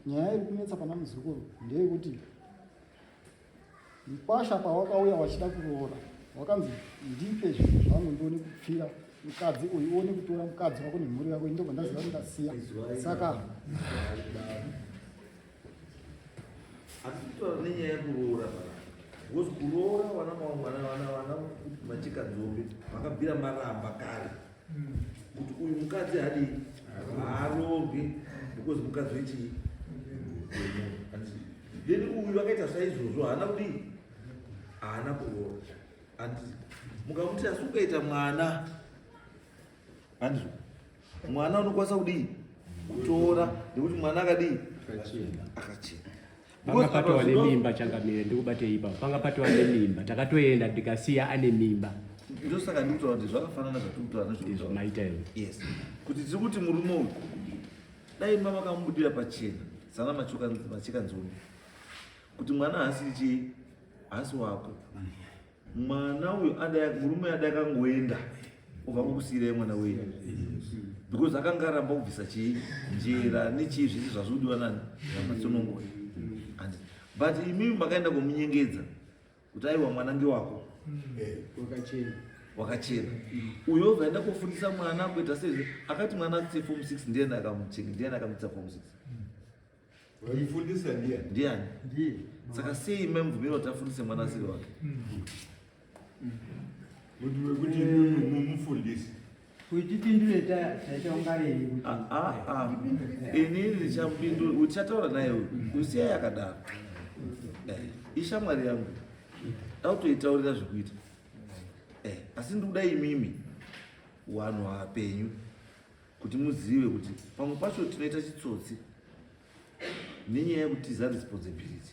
Nyaya iri kunetsa pana muzukuru ndeyekuti mukwasha pawakauya wachida kuroora wakanzi ndipe zvinhu zvangu ndione kupfira mukadzi uyu, uone kutora mukadzi wako nemhuri yako, ndobva ndaziva kuti ndasiya. Saka Hatisi kutaura nenyaya yekuroora pana, because kuroora vana vana vana vana macheka nzombe makabvira maramba kare kuti uyu mukadzi hadii haaroorwi because mukadzi wechii wemunhu. Handiti? Then uyu akaita saizvozvo, haana kudii, haana kuroora, handiti? Mukamuti asi ukaita mwana, handizvo, mwana unokwanisa kudii kutora nekuti mwana akadii, akachena. Panga Because apa patova nemimba, changamire, ndikubatei ipapo. Panga patova nemimba, takatoenda ndikasiya ane mimba. Ndosaka ndikutaura kuti zvakafanana zvatiri kutaura Ndizvo nezvekutaura. maita here? Yes, kuti tiri kuti murume uyu dai makamubudira pachena sana macheka nzombe kuti mwana haasi chii, haasi wako mwana uyu. Adai murume adai akangoenda obva ngokusiyirai mwana wenyu, because akanga aramba kubvisa chii, njera nechii, zvese zvazvikudiwa nani namatsununguri. But imimi makaenda kumunyengedza kuti aiwa, mwana ngewako. Wakachena. Wakachena. Uyo obva aenda kofundisa mwana kuita sezvo akati mwana atse form 6. Ndiani akamuchenga? Ndiani akamutsa form 6? Vaifundisa ndiani? Ndiani? Ndiye. Saka sei maimubvumira kuti afundise mwana asiri wake? Kuti wekuti imimi mumufundisi. Kuti tipindure taita ungarei kuti Ah, ah, ah. Inini ndichapindura, uchataura naye uyu, usiyai akadaro. Eh, ishamwari yangu, dautoitaurira zvekuita. Eh, asi ndikuda imimi vanhu vapenyu kuti muzive kuti pamwe pacho tinoita chitsotsi nenyaya yekutiza responsibility.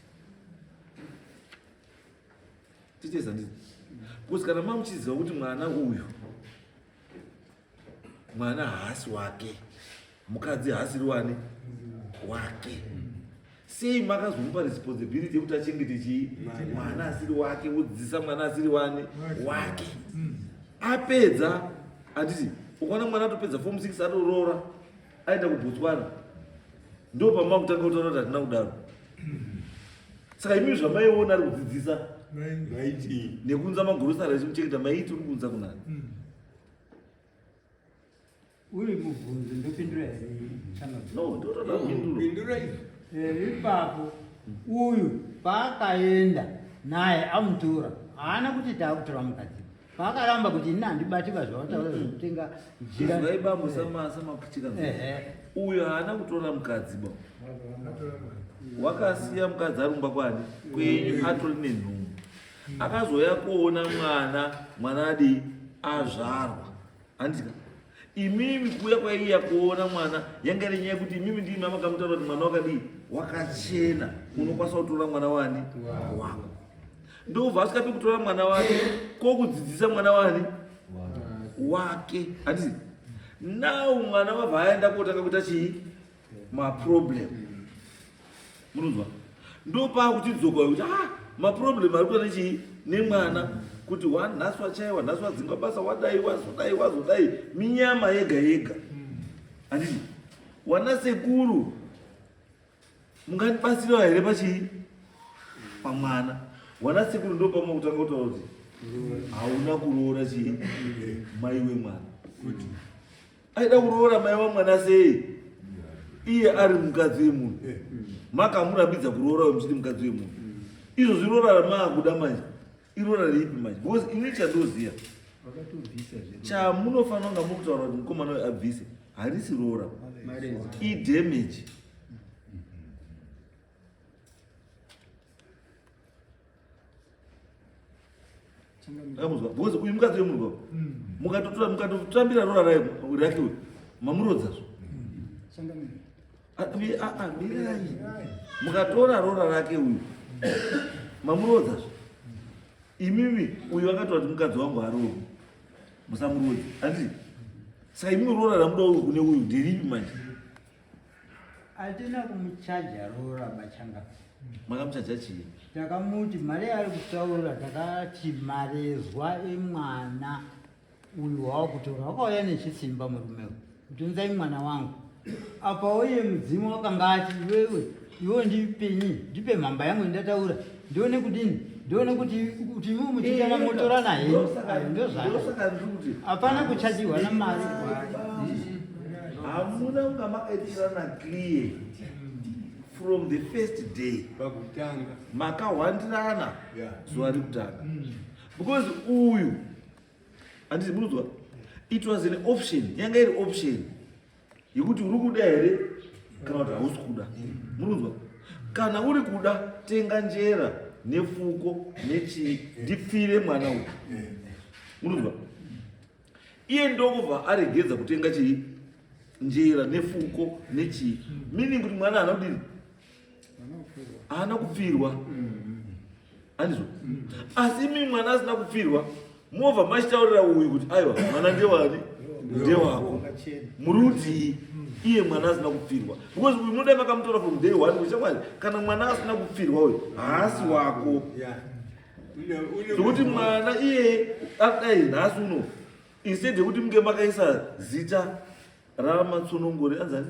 Titeza ndizi because kana mamuchiziva kuti mwana uyu, mwana haasi wake, mukadzi haasiri wani wake, sei makazomupa responsibility yekuti achengete chii, mwana asiri wake, wodzidzisa mwana asiri wani wake? Apedza, handiti ukaona mwana atopedza form 6, atoroora, aenda kuBotswana, ndo pamakutanga kutaura kuti hatina kudaro. Saka imi zvamaiona ari kudzidzisa Maiti. Nekunza magurosari achimuchengeta, maiti uri kunza kunani? Uri mubvunzo, ndopindura here changamire? No, ndotoda mhinduro. Pindura izvi. Eh, ipapo uyu paakaenda naye amutora, haana kuti taakutora mukadzi. Paakaramba kuti ini handibati pazvawataura zvekutenga jira. Izwai bambo, samakuchika. Ehe. Uyo haana kutora mukadzi ba, wakasiya mukadzi arumba kwani kwenyu, atori nenhumbu. Akazouya kuona mwana, mwana adii, azvarwa, handika? Imimi kuuya kwaiya kuona mwana yanga iri nyaya yekuti imimi ndimi makamutaura kuti mwana wakadii, wakachena, unokwanisa kutora mwana wani wako. Ndobva asikapi kutora mwana wake, kokudzidzisa mwana wani wake, handiti? Now mwana wabva aenda kotanga kuita chii, maproblem. Munonzwa? Ndopakuchidzoka kuti ah, maproblem ari kuita nechii nemwana kuti wanhasi wachaiwa, nhasi wadzingwa basa, wadai, wazodai, wazodai, minyama yega yega. Handiti wana sekuru mungandibatsirawo here pachii pamwana? Wana sekuru ndopamwe kutanga kutaura kuti hauna kuroora chii mai wemwana. Aida kuroora mai wamwana sei iye ari mukadzi wemunhu? Eh. Makamurambidza kuroora muchiti mukadzi wemunhu. Izvo zviroora ramaakuda manje iroora ripi manje? Because ini chandoziva chamunofanira kunga mukutaura kuti mukomana uyu abvise harisi roora, idamage. Akamuzwa because uyu mukadzi wemunhu baba mukatotora mukatotambira rora rake uyu mamurodza zvo. Mirai mukatora rora rake uyu mamurodza zvo. Imimi uyu akatora kuti mukadzi wangu aroorwe musamurodze handiti? Saka imimi rora ramuda uyu kune uyu nderipi manje? Hatina kumuchaja roora bachanga. Makamuchaja chii? Takamuti mari yaari kutaura takati marezwa emwana uyu wawakutora wakauya nechisimba murume uyu kuti unzai mwana wangu apa uye mudzimu wakanga ati iwewe iwewe ndipenyi ndipe mhamba yangu ndataura ndione kudini ndione kuti kuti imwe muchitana motorana henyu ndozvaa hapana kuchajiwa namari. Hamuna kunga makaitirana clear from the first day pakutanga makahwandirana zuva rekutanga because uyu handiti munonzwa it was an option yanga iri option yekuti uri kuda here kana kuti hausi kuda. Munonzwa? Kana uri kuda tenga njera nefuko nechii ndipfire mwana uyu. Munonzwa? Iye ndokubva aregedza kutenga chii njera nefuko nechii, meaning kuti mwana haana kudini, haana kupfirwa. Handizvo? Asi imi mwana asina kupfirwa movha machitaurira uyu kuti aiwa mwana ndewani, ndewako, muri kutii iye mwana asina kupfirwa? Because uyu munodai makamutora from day one kuti shamwari, kana mwana asina kupfirwa uyu haasi wako. Zvekuti mwana iye adai nhasi uno instead yekuti munge makaisa zita ramatsonongori anzani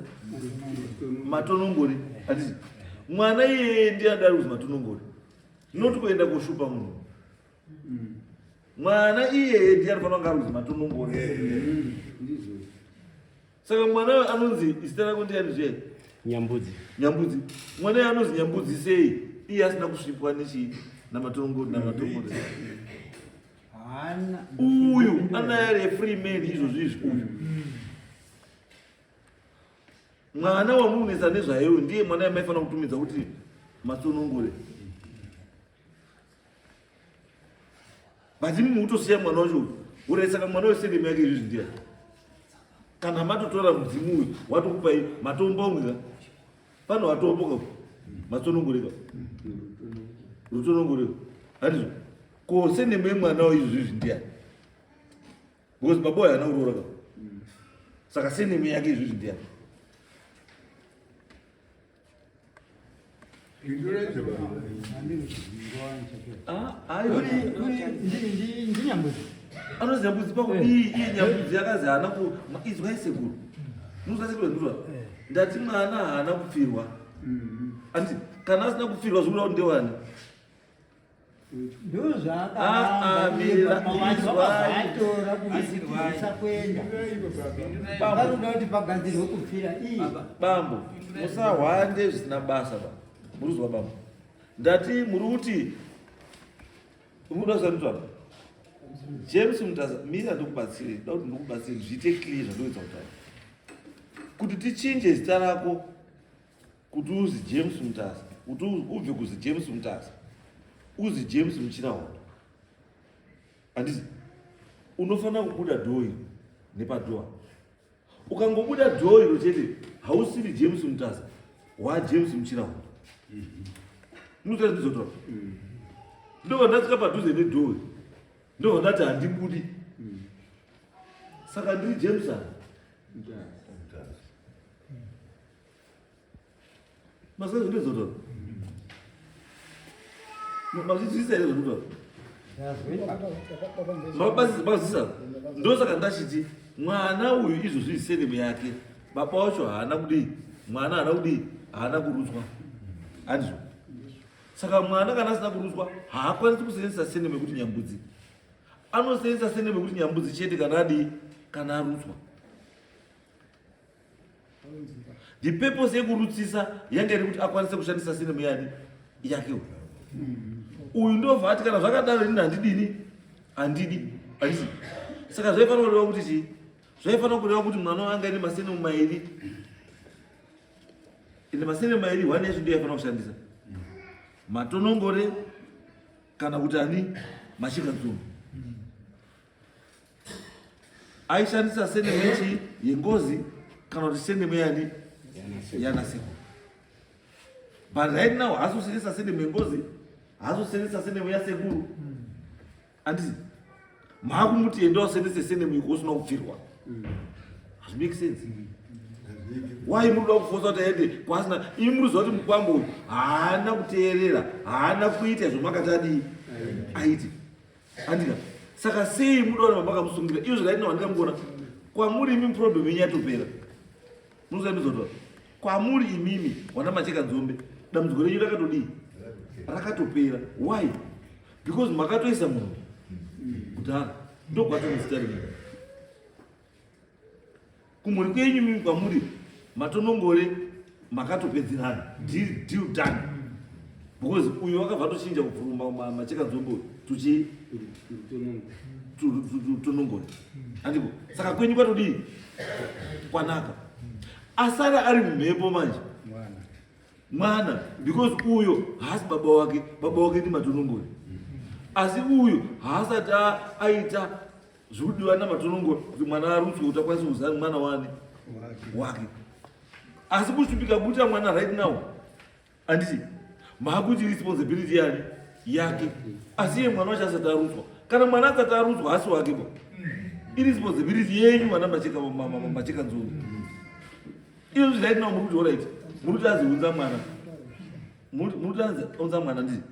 matonongori, handiti mwana iyeye ndiye adari kuzi matonongori, not kuenda koshupa munhu. Mwana iyeye ndiye anofanira kunge ari kuzi matonongori. Saka mwana uyu anonzi zita rako ndiani zviye? Nyambudzi. Nyambudzi. Mwana uyu anonzi Nyambudzi sei iye asina kusvipwa nechii namatonongori namatonongori? Haana. Uyu anaye ari free man izvozvo izvi uyu. Mwana wamunonetsa nezvayewo ndiye mwana yamaifanira kutumidza kuti matonongore. But imi mukutosiya mwana wacho uyu. Urai saka mwana uyu surname yake izvizvi ndiani? Kana matotora mudzimu uyu watokupai matombo unge ka? Pano watombo ka? Matonongore ka? Rutonongore. Handizvo? Ko surname yemwana uyu izvizvi ndiani? Because baba uyu haana kuroora ka? Saka surname yake izvizvi ndiani? Ndinyambudzi. Anozi Nyambudzi pakudii? Iye Nyambudzi akazi haana ku izwai sekuru. Munozwa sekuru ndizwa. Ndati mwana haana kupfirwa. Anditi kana asina kupfirwa zvikuda kuti ndewani? Ndozvaakatora kuisa kuenda vanoda kuti pagadzirwe kupfira iyi. Bambo, musahwande zvisina basa ba. Murikuzwa bambo? Ndati muri kuti munoda kusandudzwa. James Mutasa, mira ndikubatsire, ndoda kuti ndikubatsire zviite clear zvandoedza kutaura. Kuti tichinje zita rako kuti uzi James Mutasa, kuti ubve kuzi James Mutasa, uzi James Muchirahondo. Handiti unofanira kubuda dhoo iri nepadhoa. Ukangobuda dhoo iro chete hausiri James Mutasa, waJames Muchirahondo. Munoziva ndizvotaura? Ndobva ndasvika padhuze nedhoo iri, ndobva ndati handibudi. Saka ndiri James ani? Mazwa zvinozotaura. Mazvizvisa here zvinotaura? Mazvizvisa. Ndosaka ndachiti mwana uyu izvozvi isenemu yake baba wacho haana kudii mwana haana kudii haana kurutswa handizvo saka mwana kana asina kurutswa haakwanisi kusenzesa senemu yekuti nyambudzi anosenzesa senemu yekuti nyambudzi chete kana adii kana arutswa The purpose yekurutsisa yanga iri kuti akwanise kushandisa sinemu yani yake uyu. Uyu ndobva ati kana zvakadaro inini handidini handidi handisi. Saka zvaifanira kureva kuti chii? Zvaifanira kureva kuti mwana wanga ine masenemu mairi. Ine masenemu mairi one yacho ndiyo yaifanira kushandisa. Matonongore kana kuti ani mashikadzungu. aishandisa senemu yechi yengozi kana kuti senemu yani yanasekuru but right now haasi kushandisa senemu yengozi haasi kushandisa senemu yasekuru anditi maakumuti enda usendese senemu iko usina kupfirwa hazvimake sense why muri kuda kufosa kuti aende kwaasina imi muri kuziva kuti mukwambo uyu haana kuteerera haana kuita zvamakati adii aite Andika. Saka sei muda kuramba makamusungira? Iyo zvakaita wandika mukona. Kwamuri imi problem yenyu yatopera. Munoziva Kwamuri imimi wana macheka nzombe. Dambudziko renyu rakatodii? Rakatopera. Why? Because makatoisa munhu kudhara. Ndokwatomuzita renyu. Kumhuri kwenyu mimi kwamuri matonongore makatopedzerana deal, deal done because uyu wakabva atochinja kubvuma macheka nzombo tuchi tonongore andiko saka kwenyu kwatodii kwanaka asara ari mumhepo manje mwana because uyo haasi baba wake baba wake ndi matonongore asi uyu haasati aita Zvikudiwa namatonongo kuti mwana arutswe kuti akwanise kuziva mwana wani wake. Asi kushupika kuita mwana right now handiti maakuti responsibility yani yake asi iye mwana wacho asati arutswa kana mwana asati arutswa hasi wake ba iresponsibility yenyu vana macheka macheka nzungu iyo right now muri kuti orit muri kuti aziunza mwana muri kuti aziunza mwana ndii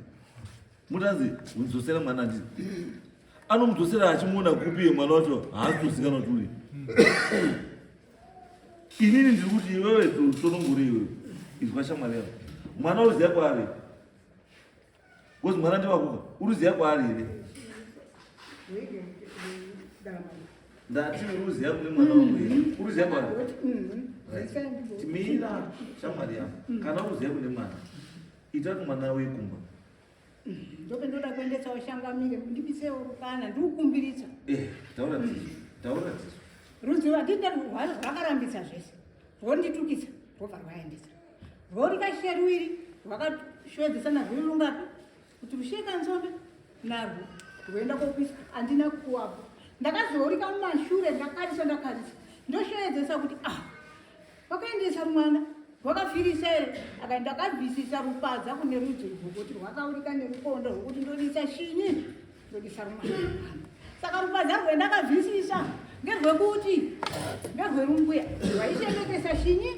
muri kuti azidzosera mwana ndii anomudzosera achimuona kupi iye mwana wacho haasi kuzikanwa kuti uri inini ndiri kuti iwewe tonongore iwewe izwa shamwari yako mwana uriziva kwaari bcause mwana ndiwakuka uriziva kwaari here ndati uriziva kune mwana wako here uriziva kwaari timira shamwari yako kana uriziva kune mwana ita kuti mwana wekumba Ndope ndoda kuendesawo shangamire ndibisewo rukana ndikukumbiritsa. Eh, taura tisu. Taura tisu. Rudzi rwatida rwakarambisa zvese. Rwonditukisa rwobva rwaendesa. Rworikashiya ruiri rwakashwedzesa narwo rungapi kuti rusheka nzombe narwo rwoenda kopisa andina kuwapo. Ndakazourika mumashure ndakarisa ndakarisa ndoshoedzesa kuti ah Wakaendesa mwana wakafirisa here akaenda akabvisisa rupadza kune rudzi rwokuti rwakaurika nerukondo rwokuti ndodisa shinyi ndodisa rumwana saka rupadza rwendakabvisisa ngerwekuti ngerwerumbuya rwaichengetesa shinyi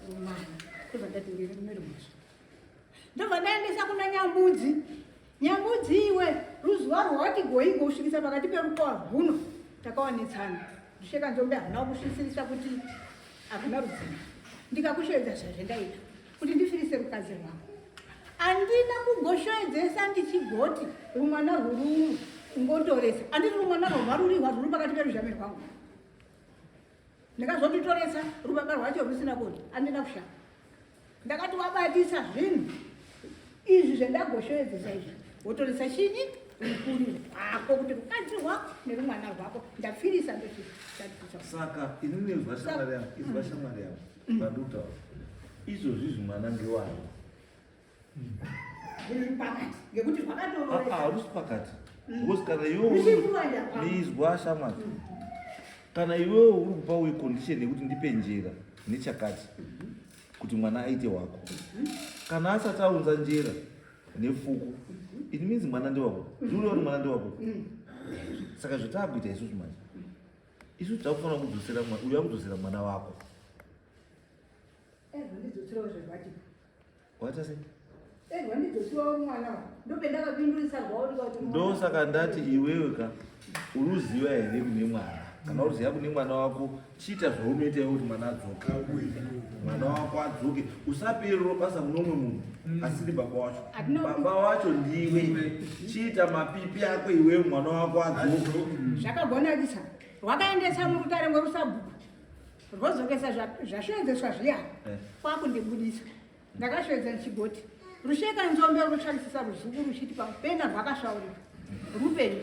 rumwana ndobva ndati rine rumuzvo ndobva ndaendesa kuna nyambudzi nyambudzi iwe ruzuva rwawati goigo kusvikisa pakati perukowa rwuno takawanetsana Ndisheka nzombe hauna kusvisirisa kuti hakuna rudzima ndikakushoedza zvazvendaita kuti ndifirise rukadzi rwangu andina kugoshoedzesa ndichigoti rumwana rwururu ungotoresa anditi rumwana rwarurihwa rwuri pakati peruzhame rwangu ndikazonditoresa rubaba rwacho rwusina koti andina kushanda ndakati wabatisa zvinhu izvi zvendagoshoedzesa izvi wotoresa chinyi rukuri rwako kuti rukadzi rwako nerumwana rwako ndapfirisa ndosaka inini izwa shamwari yangu izwa shamwari yangu pandikutaura izvozvi izvi mwana ngewayo ruri pakati ngekuti rwakatoroesa harusi pakati because kana iwewe mizwa shamwari kana iwewe uri kupa uyu condition yekuti ndipe njera nechakati kuti mwana aite wako kana asati aunza njera nefuku it means mwana ndewako zviureva kuti mwana ndewako saka zvataakuita isusu manje isusu takufanira kudzosera uyu akudzosera mwana wako Waita sei? Rwandidzosiwa mwana ndopendakapindurisa rwaoneka kuti Ndosaka ndati iwewe ka uruziva here kune mwana? Kana uruziva kune mwana wako, chiita zvaunoita iwe kuti mwana adzoke. Mwana wako adzoke. Usaperero basa kune umwe munhu asiri baba wacho. Baba wacho ndiwe. Chiita mapipi ako iwewe mwana wako adzoke. Zvakagonakisa. Rwakaendesa murutare ngorusabhuku. Rwozokesa zvashoedzeswa zviya. Kwakundibudisa. Ndakasvedza ndichigoti rusheka nzombe runotsvakisisa ruzuku ruchiti pamupena rwakasvaurika rupenyu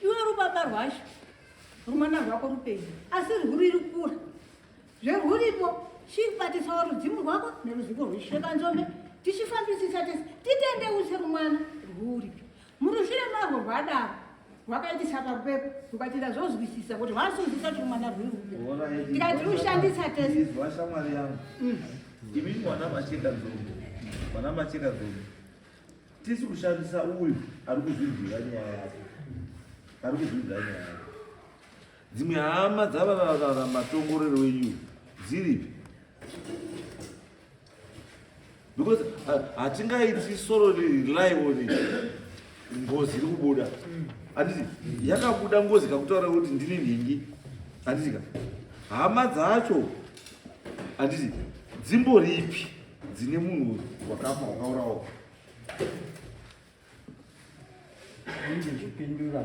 iwe rubaba rwacho rumwana rwako rupenyu asi rwuri rukura zverwuripo chibatisawo rudzimu rwako neruzivo rwesheka nzombe tichifambisisa tese titendeuse rumwana rwuripi murushure marwo rwadaro rwakaitisa parupepo rukati ndazozwisisa kuti rwasuzisa kuti rumwana rwuri rupe tikati rushandisa tese. Izwa shamwari yangu. Imi mwana macheka nzombe, mwana macheka nzombe, tisi kushandisa uyu ari kuzvinzwira nyaya yake, ari kuzvinzwira nyaya yake. Dzimwe hama dzavararara matongorero wenyu dziripi? Because hatingaiti soro rely on ngozi iri kubuda. Handiti yakabuda ngozi kakutaura kuti ndini nhingi, handiti ka hama dzacho, handiti dzimboripi dzine munhu wakafa wakaurawa? Ndizvipindura.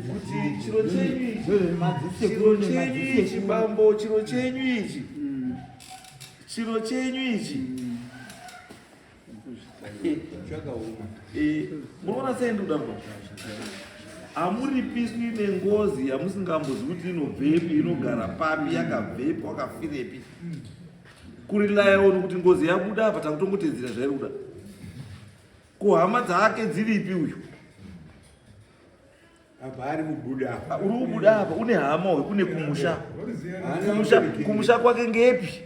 Kuti chiro chenyu ichi, chiro chenyu ichi bambo, chiro chenyu ichi, chiro chenyu ichi munoona sei ndikudaro? Hamuripiswi nengozi yamusingambozivi kuti inobvepi, inogara papi, yakabvepi, wakafirepi. Kurilaya on kuti ngozi yabuda apa, takutongotedzera zvairi kuda. Ko hama dzake dziripi uyu? Apa ari kubuda apa. Uri kubuda apa une hama uyu, une kumusha. Kumusha, kumusha kwake ngepi?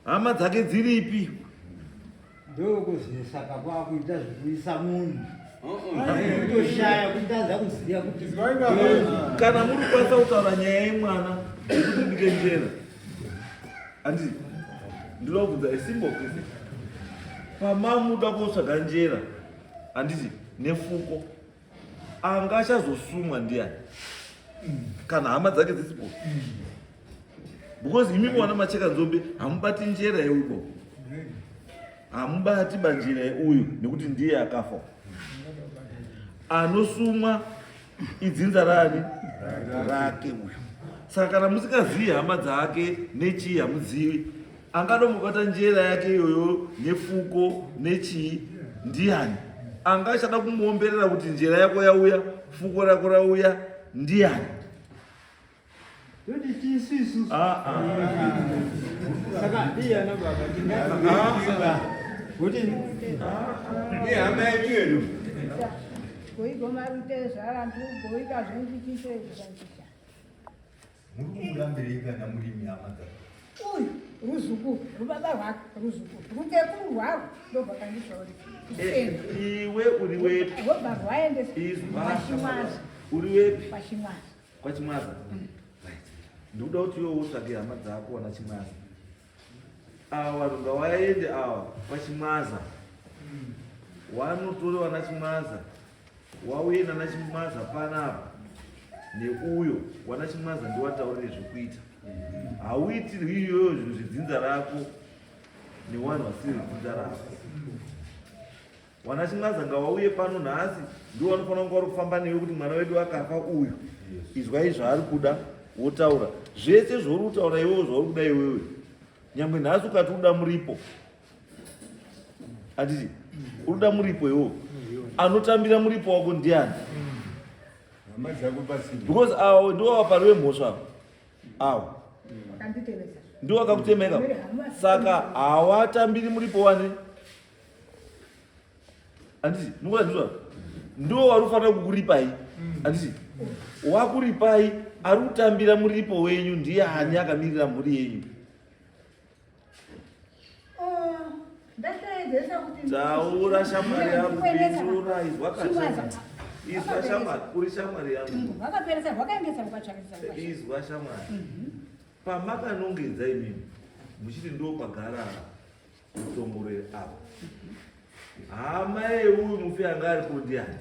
Hama dzake dziripi? Ndokuzesaka kwakuita zvekuisa munhu kutoshaya kutadza kuziva kuti Kana muri kukwanisa kutaura nyaya yemwana yekuti ndike njera, handiti ndinoda kubvunza a simple question. Pamamuda kotsvaga njera, handiti nefuko, anga achazosumwa ndiani kana hama dzake dzisipo? Because imi mwana macheka nzombe hamubati njera yeuko, hamubati banjira yeuyu nekuti ndiye akafa. Anosumwa idzinza rani rake uyu. Saka kana musingazivi hama dzake nechii, hamuzivi angadomubata njera yake iyoyo nefuko nechii ndiani? Anga achada kumuomberera kuti njera yako yauya, fuko rako rauya, ndiani? Toti tisu isusu. Ah, ah. Saka ndiye ana baba tingaziva kuti Ihama yedu yedu. Muri kumurambirei kana muri hama dzake? Uyu ruzukuru rubaba rwake, ruzukuru rukekuru rwavo ndobvakandisvauri. Iwe uri wepi? Rwobva rwaendesa Izwa. pachimwaza. Uri wepi? Pachimwaza. Kwachimwaza. Right, ndikuda kuti iwe utsvage hama dzako wana Chimwaza awa, vanhu ngavaende awa kwaChimwaza, wanotore wana Chimwaza, wauye nana Chimwaza panapa neuyo wana Chimwaza, ndiwataurire zvekuita. Hauitirwi iyoyo zvinhu zvedzinza rako newanhu vasiri vedzinza rako. Wana Chimwaza ngawauye pano nhasi, ndiwo vanofanira kunge vari kufamba newe kuti mwana wedu akafa uyu, izwai zvaari kuda, wotaura zvese zvauri kutaura iwewe, zvauri kuda iwewe. Nyangwe nhasi ukati uda muripo, handiti uri kuda muripo iwewe, anotambira muripo wako ndiani? Hama dzako pasina. Because awo ndiwo vapari vemhosva awo. Wakanditevesa. Ndiwo akakutemeka, saka hawatambiri muripo wani, handiti? Mukuona ndizvo, ndiwo wari kufanira kukuripai, handiti? Wakuripai, ari kutambira muripo wenyu ndiani akamirira mhuri yenyu? Ndashaedzesa kuti Taura shamwari yangu, pindura, izwa Chimwaza. kashamwari, izwa shamwari, uri shamwari yangu. Rwakaperesa, rwakaendesa rukatsvakisa. Izwa shamwari. Pamakanongedza imimi muchiti ndo pagara mutsongoreri apa, hama yeuyu mufi anga aripo ndiani?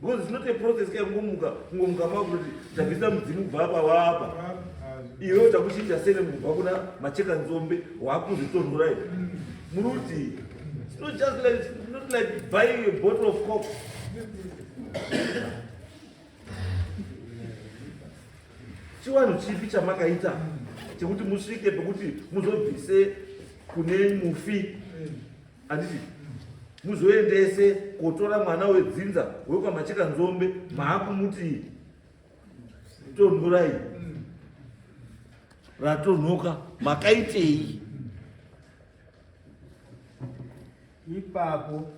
Because it's not a process kakungomuka kungomuka makuti tabvisa mudzimu kubva apa wapa iwe takuchinja sene kubva kuna macheka nzombe wakuzitonhora iwe muri kuti it's not just like, it's not like buying a bottle of coke. Chiwanhu chipi chamakaita chekuti musvike pekuti muzobvise kune mufi, handiti muzoendese kotora mwana wedzinza wekwaMacheka nzombe, maakumuti tonhorai ratonhoka, makaitei? Ipapo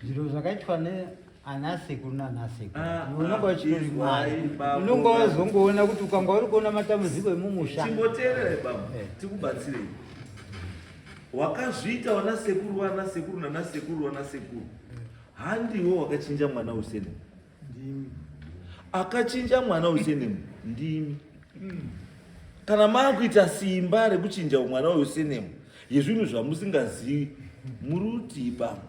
zviro zvakaitwa neanasekuru nanasekuru, Ah, unonga ah, uchitori izwai, mwana, baba. unonga wazongoona kuti ukanga uri kuona matambudziko emumusha. Chimboteererai baba. Eh. Tikubatsirei. Wakazviita wana sekuru, wana sekuru, nana sekuru, wana sekuru, handiwo wakachinja mwana usenemu. Akachinja mwana usenemu ndimi. Kana maakuita simba rekuchinja mwana weusenemu yezvinhu zvamusingazivi, muri utii bambo?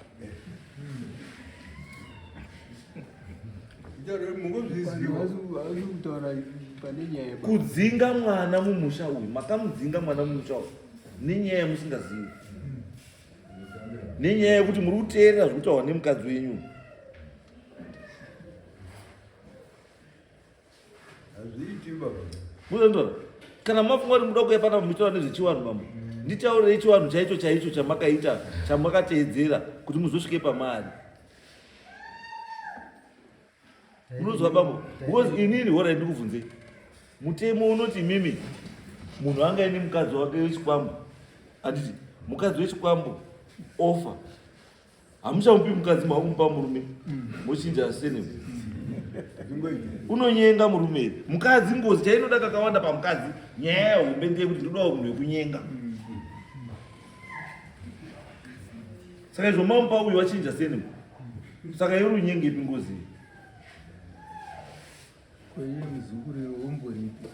Mungozviziva. Haasi kutaura pane nyaya. Kudzinga mwana mumusha uyu, makamudzinga mwana mumusha uyu nenyaya yamusingazivi, nenyaya yekuti muri kuteerera zviri kutaurwa nemukadzi wenyu. Hazviiti baba. Muzanditora kana mafunga kuti muda kuuya panapa muchitaura nezvechiwanhu, bambo, nditaurirei chiwanhu chaicho chaicho chamakaita, chamakateedzera kuti muzosvike pamari. Munozwa bambo? Because inini, horai, ndikubvunzei, mutemo unoti imimi munhu anga ine mukadzi wake wechikwambo, handiti? Mukadzi wechikwambo ofa, hamuchamupi mukadzi, makumupa murume, mochinja surname. Unonyenga murume here mukadzi? Ngozi chainoda kakawanda pamukadzi, nyaya yehombe ndeyekuti ndodawo munhu wekunyenga. Saka izvo mamupa uyu, wachinja surname, saka iwe unyengepi ngozi iyi? Koiye muzukuru umboripi?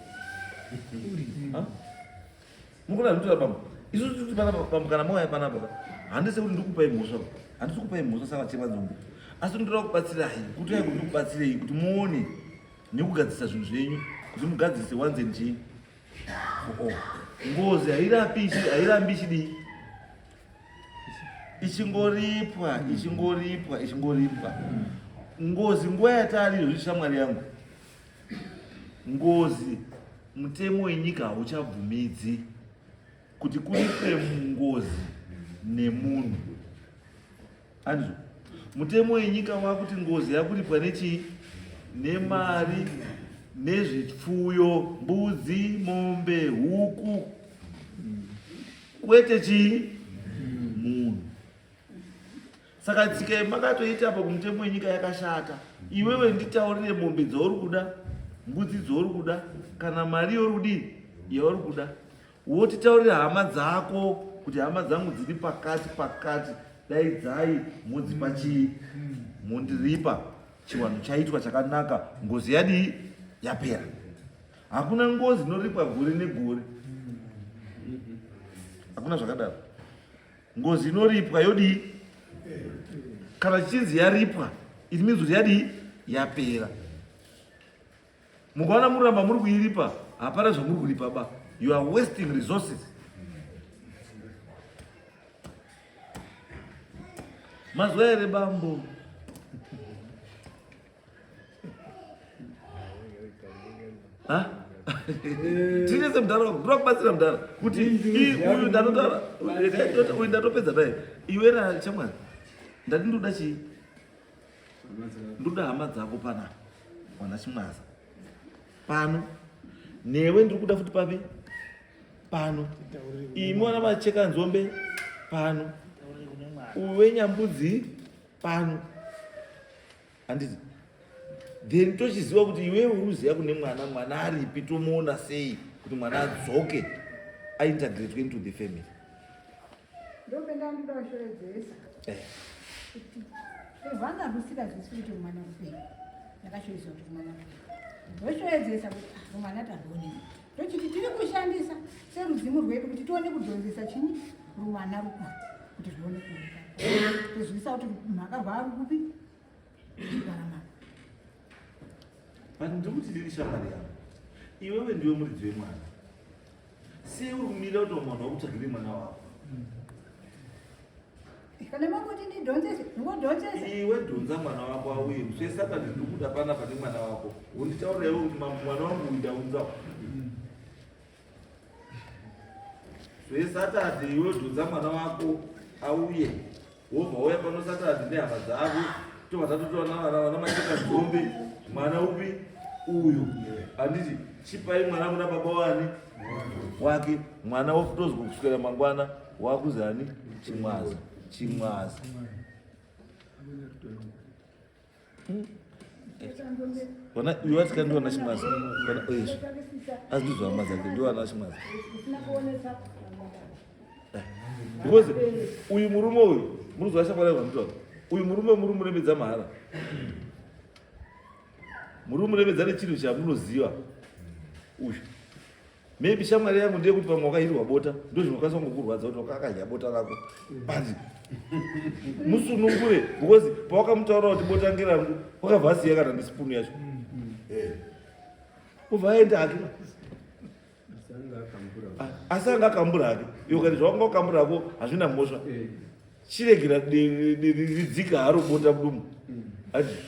Mukona zvinotora bambo, isusu tiri kuti panapa bambo, kana mauya panapa ka, handisi kuti ndikupai mhosva, handisi kupai mhosva savachema nzombe, asi ndoda kubatsirai kuti ai kuti ndikubatsirei kuti muone nekugadzirisa zvinhu zvenyu, kuti mugadzirise once and chii for all. Ngozi hairapi, hairambi ichidii, ichingoripwa, ichingoripwa, ichingoripwa. Ngozi nguva yatari izvozvi, shamwari yangu, ngozi mutemo wenyika hauchabvumidzi kuti kuripwe ngozi nemunhu, handizvo? Mutemo wenyika wakuti ngozi yakuripwa nechii? Nemari, nezvipfuyo, mbudzi, mombe, huku, kwete chii, munhu. Saka tsika yemakatoita apa kumutemo wenyika yakashata. Iwewe nditaurire mombe dzauri kuda, mbudzi dzauri kuda, kana mari yauri kudii, yauri kuda, wotitaurira hama dzako kuti hama dzangu dziri pakati pakati, daidzai modzipa chii, mondiripa. Chiwanhu chaitwa chakanaka, ngozi yadii, yapera. Hakuna ngozi inoripwa gore negore, hakuna zvakadaro. Ngozi inoripwa yodii? Kana chichinzi yaripwa, it means kuti yadii, yapera. Mukaona muramba muri kuiripa, hapana zvamuri kuripa ba, you are wasting resources. Mazuva here bambo? Ha? Tinese mudhara wangu, ndoda kubatsira mudhara kuti uyu ndatotaura, uyu ndatopedza naye. Iwe rashamwari, ndati ndoda chii? Ndoda hama dzako panapa, wana Chimwaza pano, newe ndiri kuda futi papi pano, imi wana Macheka nzombe pano, uwe Nyambudzi pano, handiti? Then tochiziva kuti iwewe uri kuziva kune mwana, mwana aripi, tomuona sei kuti mwana adzoke, aintegratwe into the family. Ndopenda ndoda kushoredzesa kuti rwanga rusingazvisi kuti mwana mupenyu, ndakashoedzwa kuti mwana mupenyu. Ndochoedzesa kuti ah, rumwana tarwonei. Ndochiti tiri kushandisa serudzimu rwedu kuti tione kudhonzesa chinyi rumwana rukuru kuti zvione kuoneka. Tozivisa kuti mhaka rwaari kupi varamana. But ndiri kuti ndiri shamwari yangu. Iwewe ndiwe muridzi wemwana. Sei uri kumirira kuti mwana wakutsvagire mwana wako? Kana mangoti ndidhonzese, ndingodhonzesa. Iwe dhonza mwana wako auye. Muswe saka ndiri kuda pana pane mwana wako. Wonditaurira iwe kuti mambo mwana wangu uyu ndaunza. Zvesatadhi iwe dhonza mwana wako auye. Wobva wauya pano satadhi nehama dzako. Tobva tatotora vana vana macheka nzombe. Mwana upi uyu. Handiti chipai mwana kuna baba wani wake. Mwana wofutozwa kuswera mangwana wakuzani chimwaza chimwaza. Vana uyu vatika ndiwana chimwaza. Vana uyezve. Asi ndizvo hama dzake ndiwana chimwaza. Because uyu murume uyu munozwa shamwari yangu zvanditaura. Uyu murume muri muremedza mahara. Muri muremedza nechinhu chamunoziva. Uyu. Maybe shamwari yangu ndiye kuti pamwe wakahirwa bota ndozvinokwanisa kungokurwadza kuti wakakadya bota rako. But musunungure because pawakamutaura kuti bota ngerangu wakabva asiya kana nesipunu yacho. Ubva aenda hake. Asi anga akambura hake. Iwe ukati zvawanga wakambura hako hazvina mhosva. Chiregera ridzika haro bota mudumu. Handiti.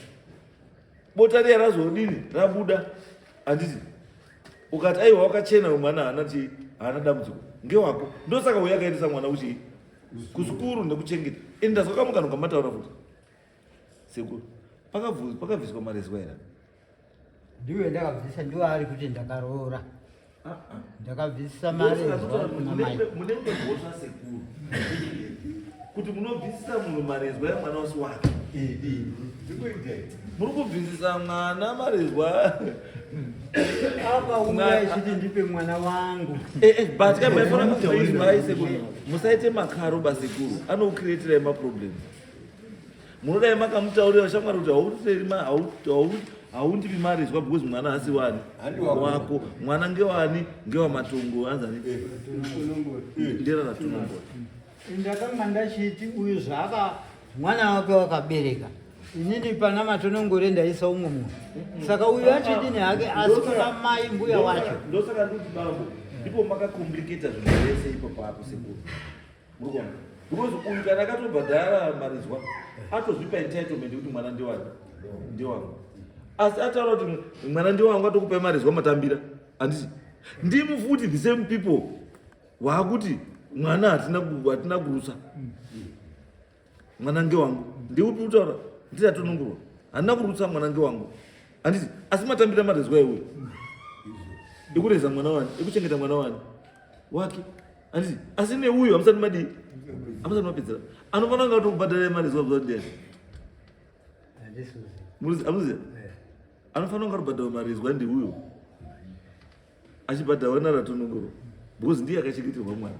Bota riya razodini rabuda. Handiti. Ukati aiwa wakachena uyu mwana haana chii haana dambudziko ngewako. Ndosaka uyu akaendesa mwana kuchii kusukuru nekuchengeta. Ende ndazwa kamwe kanhu kamataura futi. Sekuru. Pakabviswa marezwa here? Ndiwe ndakabvisa ndiwe ari kuti ndakaroora. Ndakabvisa marezwa kuna mai. Munenge mhosva sekuru. Kuti munobvisisa munhu marezwa emwana wasi wake. Muri kubvisisa mwana marezwa. Akauya echiti ndipe mwana wangu. But kana maifana kuizwai sekuru. Musaite makaro basekuru. Anokucreatirai maproblems. Munodai makamutaurira shamwari kuti haundipi marezwa because mwana haasi wani wako. Mwana ngewani ngewamatongo anzani ndera ratonongora. Ndakanga ndachiti uyu zvaaka mwana wake wakabereka inini pana matonongore ndaisa umwe munhu saka uyu achidini hake asi kuna mai mbuya wacho. Ndosaka ndikuti bambo ndipo makakompliketa zvinhu zvese ipo papo sekuru. Muri kuona? Because uyu kana akatobhadhara marizwa atozvipa entitlement yekuti mwana ndewani ndewangu. Asi ataura kuti mwana ndewangu atokupai marizwa matambira. Handiti ndimu futi the same people waakuti mwana hatina hatina kurutsa. Mwana ngewangu. Ndiupi utaura? Ndiratonongorwa. Handina kurutsa mwana ngewangu. Handiti asi matambira marizwa iwe. Ekureza mwana wani, ekuchengeta mwana wani wake. Handiti asi neuyu hamusati madii? Hamusati mapedzera. Anofanira kunge atokubhadhara mari zuva zuva ndiani? Hamuziva? Anofanira kunge atobhadhara mari zuva ndiuyu. Achibhadharwa naratonongorwa because ndiye akachengeterwa mwana.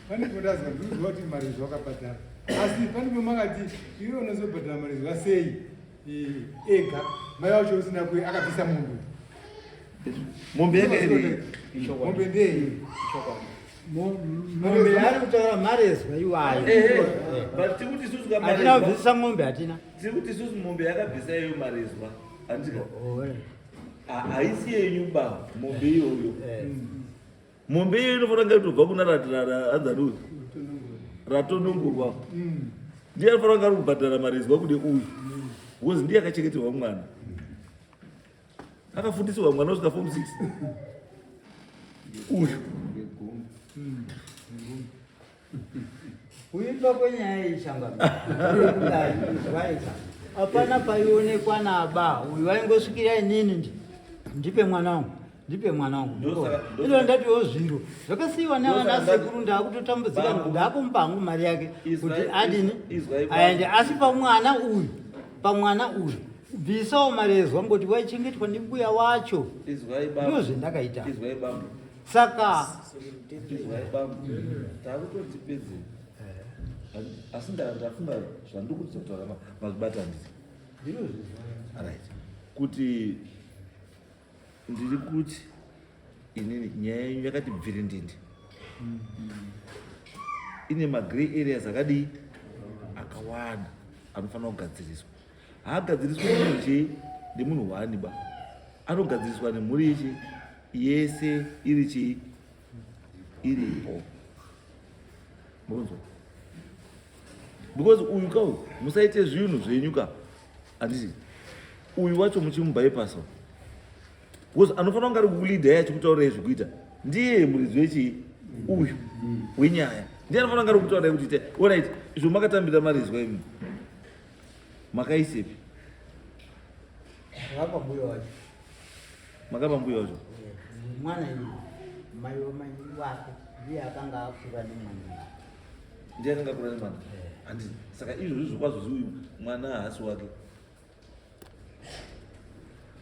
Pane kundazwa ndikuziva kuti mari zuva akabhadhara. Asi pane pamakati iwe unozobhadhara mari zuva sei? Ega mai wacho usina kuye akabvisa mombe. Mombe yake iri. Mombe ndei? Mombe yaari kutaura marezwa iwayo. But tiri kuti isusu ka Hatina kubvisa mombe hatina. Tiri kuti isusu mombe yakabvisa iyo marezwa. Handika. Haisi yenyu ba mombe iyoyo. Mombe iyoyo inofanira kunge kutobva kuna hanzani uyu ratonongorwa. Ndiye anofanira kunge ari kubhadhara marezwa kune uyu. Because ndiye akachengeterwa mwana. Akafundisirwa mwana kusvika form 6. Uyu. Kuipa kwenyaya iyi changamire hapana paionekwa naba uyu waingosvikira inini ndipe mwana wangu ndipe mwana wangu ilo ndatiwo zviro zvakasiyiwa nevana sekuru ndakutotambudzika ndakumupa hangu mari yake kuti adini aende asi pamwana uyu pamwana uyu bvisawo marezwa ngoti waichengetwa nembuya wacho ndozvendakaita saka takutotipedze. Asi ndafunga zvandiri kuedza kutaura mazvibata handiti? Right. Kuti ndiri kuti inini nyaya yenyu yakati bvirindindi ine magrey areas akadii akawanda anofanira kugadziriswa haagadziriswi nemunhu chii nemunhu hwani ba anogadziriswa nemhuri ichi yese iri chii iripo mukunzwa because uyu ka uyu musaite zvinhu zvenyu ka handiti uyu wacho muchimubypassa because anofanira kunge ari kuleader yacho achikutaurirai zvekuita ndiye muridzi wechii uyu wenyaya ndiye anofanira kunge ari kutaurirai kuti ita orit izvo makatambira marizwa imi makaisepi Makapa mbuya wacho. Makapa mbuya wacho. Mwana iye mai wamai wake ndiye akanga akura nemwana. Ndiye akanga akura nemwana. Handiti saka izvozvi zvokwazvo uyu mwana haasi wake.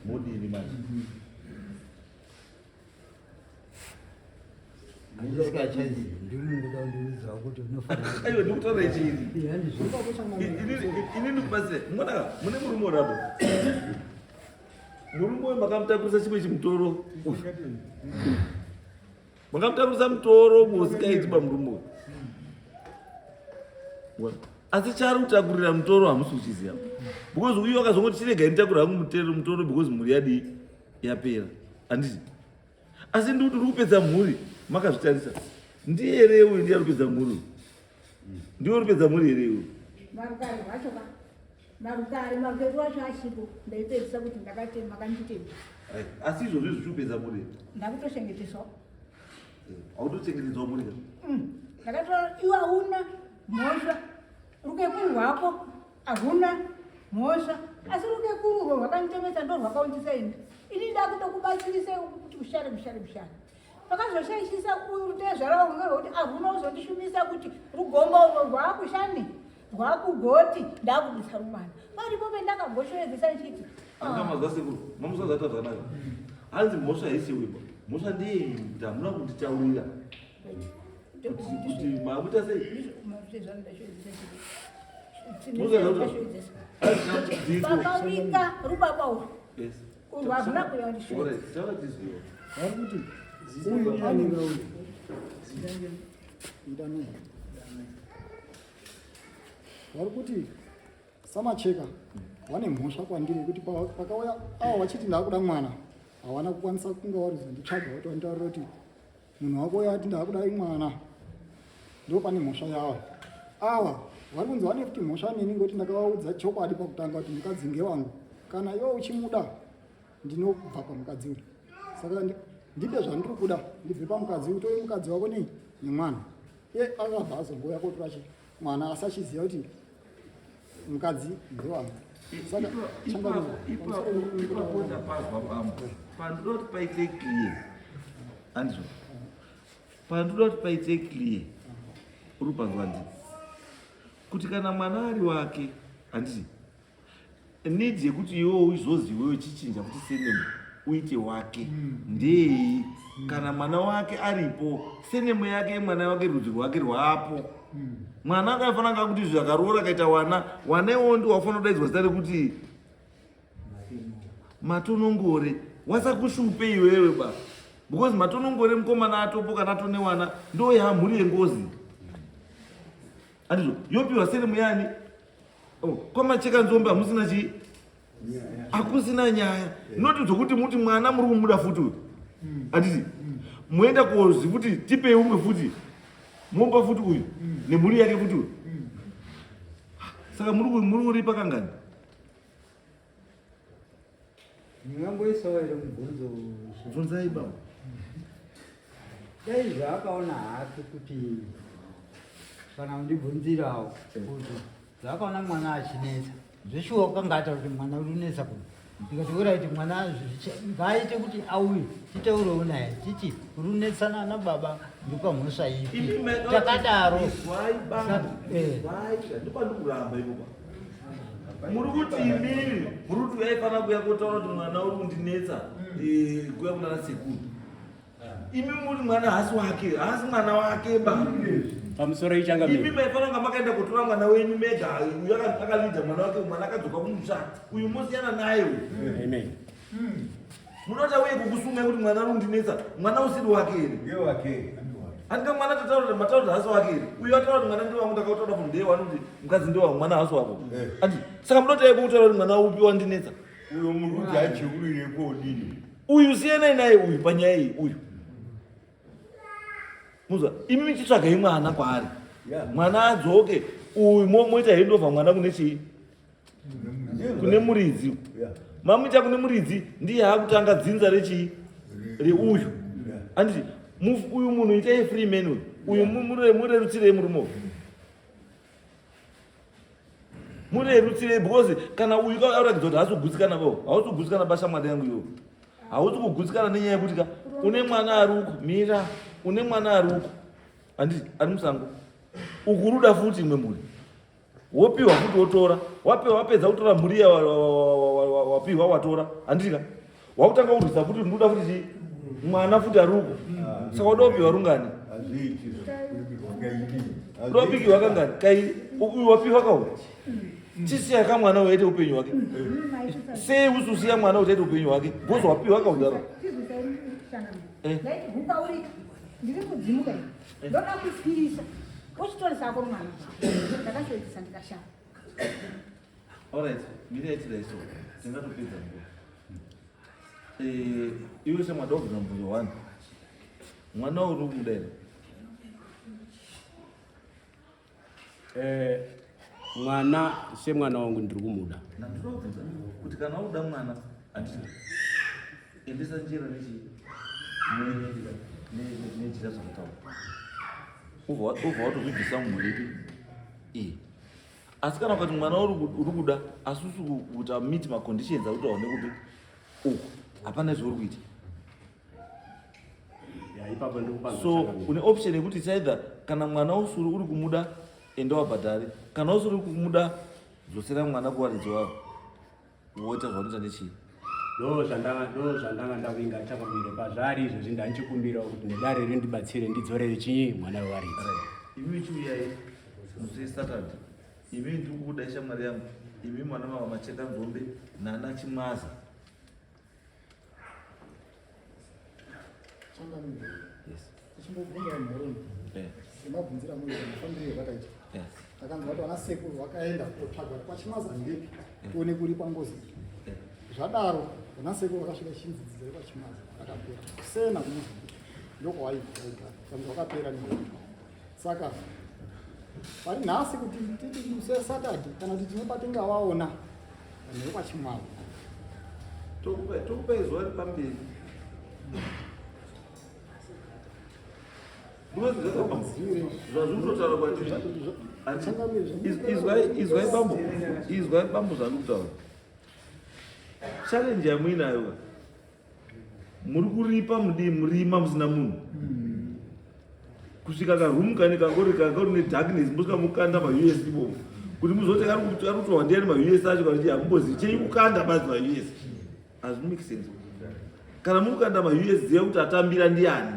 Modini manje? Aiwa ndikutaura ichiri. Ini ndikubatsire. Mwana mune murume urapo. Murume uyu makamutakurisa chimwe chimutoro. Makamutakurisa mutoro usikaiti ba murume uyu. Asi chaari kutakurira mutoro hamusi kuchiziva. Because uyu akazongoti chiregai nditakura hangu mutoro because mhuri yadii yapera. Handiti? Asi ndikuti uri kupedza mhuri makazvitarisa. Ndiye here uyu ndiye ari kupedza mhuri uyu? Ndiwe uri kupedza mhuri here uyu? Marukare wacho ka marukare marukare wacho asipo ndaipedzisa kuti ndakatema makanditema. Asi izvozvo izvi kupedza mhuri. Ndakutochengeteswa. Hautochengetedzwa mhuri ka? Ndakatora iwe hauna mhosva rukekuru rwako Ahuna mhosva asi rukekuru urwo rwakanditemesa ndo rwakaundisa ini ini ndakutokubatsirise kuti ushare mushare mushare pakazoshaishisa rutezvara wangu ngerwekuti ahuna kuzondishumisa kuti rugomba urwo rwakushani rwakugoti ndakubisa rumwana paripo pendakagoshoedzesa ndichiti Andamazwa sekuru, mamusazata zvakanaka. Hanzi mhosva haisi weba. Mhosva ndeyenyu kuti hamuna kunditaurira. Kuti makuita sei? Pakawika rubaba urwu. Urwu hazvina kuuya kundisvika. Vari kuti uyu ane vari kuti samacheka vane mhosva kwandiri yekuti pakauya avo vachiti ndakuda mwana hawana kukwanisa kunge varizonditsvaga kuti vanditaurira kuti munhu wako uyo ati ndakuda mwana ndo pane mhosva yavo ava vari kunzi vane futi mhosva neni ngekuti ndakavaudza chokwadi pakutanga kuti mukadzi ngewangu kana iwe uchimuda ndinobva pamukadzi uyu saka ndipe zvandiri kuda ndibve pamukadzi uyu tove mukadzi wako nei nemwana iye akabva azongouya kotora chi mwana asi achiziva kuti mukadzi ndewangu saka ipapo ndapazwa pambo pandinoda kuti paite clear andizvo pandinoda kuti paite clear uri kupanzwa ndii kuti kana mwana ari wake handiti need yekuti iwewo uzozi iwewe chichinja kuti senemu uite wake ndei kana mwana wake aripo senemu yake mwana wake rudzi rwake rwaapo mwana akafanira nga kuti zvakaroora akaita wana wana iwowo ndiwo wafanira kudaidzwa zita rekuti matonongore wasakushupe iwewe ba because matonongore mukomana atopo kana atone wana ndo yamhuri yengozi andizvo yopiwa senemu yani oh, kwamacheka nzombe hamusina chii hakusina nyaya not zvokuti muti mwana muri kumuda futi uyu handiti moenda kozi futi tipei umwe futi mopa futi uyu nemhuri yake futi uyu saka muri kuripa kangani Ndingamboisawo here mubvunzo? Bvunzai baba. Dai zvaakaona hake kuti kana undibvunzirawo kuti zvaakaona mwana achinetsa zveshuwa wakanga ataura kuti mwana uri unetsa kuno ndikati oraiti mwana ngaaite kuti auye titaurewo naye titi uri unetsana nababa ndopa mhosva ipi takadaro eh. Ndopandiri ipopa muri kuti imimi muri kuti uyaifanira kuya kotaura kuti mwana uri kundinetsa eh, kuya kunana sekuru imi muri mwana haasi wake haasi mwana wake ba Pamusoro ichangamire. Imi maifanira kunga makaenda kutora mwana wenyu mega, uyu akalidha mwana wake, mwana akadzoka kumusha, uyu mosiyana naye uyu. Amen. Munota uye kukusungai kuti mwana ari kundinetsa, mwana usiri wake here? Ndewake. Andika mwana tataura mataura kuti haasi wake here? Uyu ataura kuti mwana ndewangu ndakataura from day one kuti mukadzi ndewangu, mwana haasi wako. Andi saka munota uye kutaura kuti mwana upi wandinetsa? Uyo muri kuti acheurire kodini? Uyu siyanai naye uyu panyaya iyi uyu. Muzwa imi michitsvagai mwana kwaari. Mwana adzoke uyu moita handover mwana kune chii? Kune muridzi. Mamuita kune muridzi ndiye akutanga dzinza rechii? Reuyu. Anditi uyu munhu itai free man uyu. Uyu murerutsirei murume uyu. Murerutsirei because kana uyu auratidza kuti haasi kugutsikana bo. Hausi kugutsikana bashamwari yangu iwe. Hausi kugutsikana nenyaya yekuti ka une mwana ari uku mira une mwana ari uku handiti ari musango uku ruda futi imwe mhuri wopiwa futi wotora wapiwa wapedza kutora mhuri iya wapiwa watora handiti ka wakutanga kurwisa futi ndoda futi chii mwana futi ari uku saka uda kupiwa rungani uda kupikiwa kangani kairi uyu wapiwa kauyu chisiya kamwana uyu aite upenyu hwake sei ususiya mwana kuti aite upenyu hwake because wapiwa kaudaro ndiri kudzimuka ndoda kusiisa uchitoresa ako mwana ndakashoitisa ndikashaya. Alright, mira itira iso tingatopedza nguva. Iwe shamwari ndakubvunza mubvunzo one. Mwana uri kumuda here? Mwana semwana wangu ndiri kumuda. Ndinobvunza kuti kana uda mwana handiti endesa njira nechii nejira zvakataura ubva watozvibvisa mumhuri ipi iyi. Asi kana ukati mwana uri kuda asi usi kuita meet maconditions akuti waone kupi uku hapana zvauri kuita. Ipapo ndikupanga So une option yekuti it's either kana mwana usuri uri kumuda enda wabhadhare, kana usuri kumuda dzosera mwana kuvaridzi wavo woita zvaunoita nechii. Ndo zvandanga ndavinga chakamire pazvari izvozvi ndanchikumbirawo kuti nedare rindibatsire ndidzorere chii mwana wevaridzi. Imi chiuyai musi weSaturday, imi ndiri kukudai shamwari yangu, imi mwana mava Macheka Nzombe nana Chimwaza. Yes. Tichimbobvunza nhoroondo. Semabvunziro amunoita mafambiro zvakaita. Takanzwa kuti vana sekuru vakaenda kotsvaga kwaChimwaza ndepi tione kuripa ngozi. Zvadaro vana sekuru vakasvika chinzi dzidza rekwaChimwaza rakapera. Kusena kuMozambique ndokwawaibva vaigara. Kanzi vakapera nehondo. Saka pari nhasi kuti titi musi weSaturday kana kuti tinobate ngavaona vanhu vekwaChimwaza. Tokupai zuva riri pamberi. Zvazvikutotaura kwatiri. Izwai bambo, izwai bambo zvandiri kutaura. Challenge yamuinayo ka. Muri kuripa mudii murima musina munhu. Kusvika karoom kane kangori kangori ne darkness mosvika mukanda ma US ibomo. Kuti muzoti ari kutorwa ndiani ma US acho kana kuti hamumbozivi chenyu kukanda badzi ma US. Hazvi make sense. Kana muri kukanda ma US ziva kuti atambira ndiani.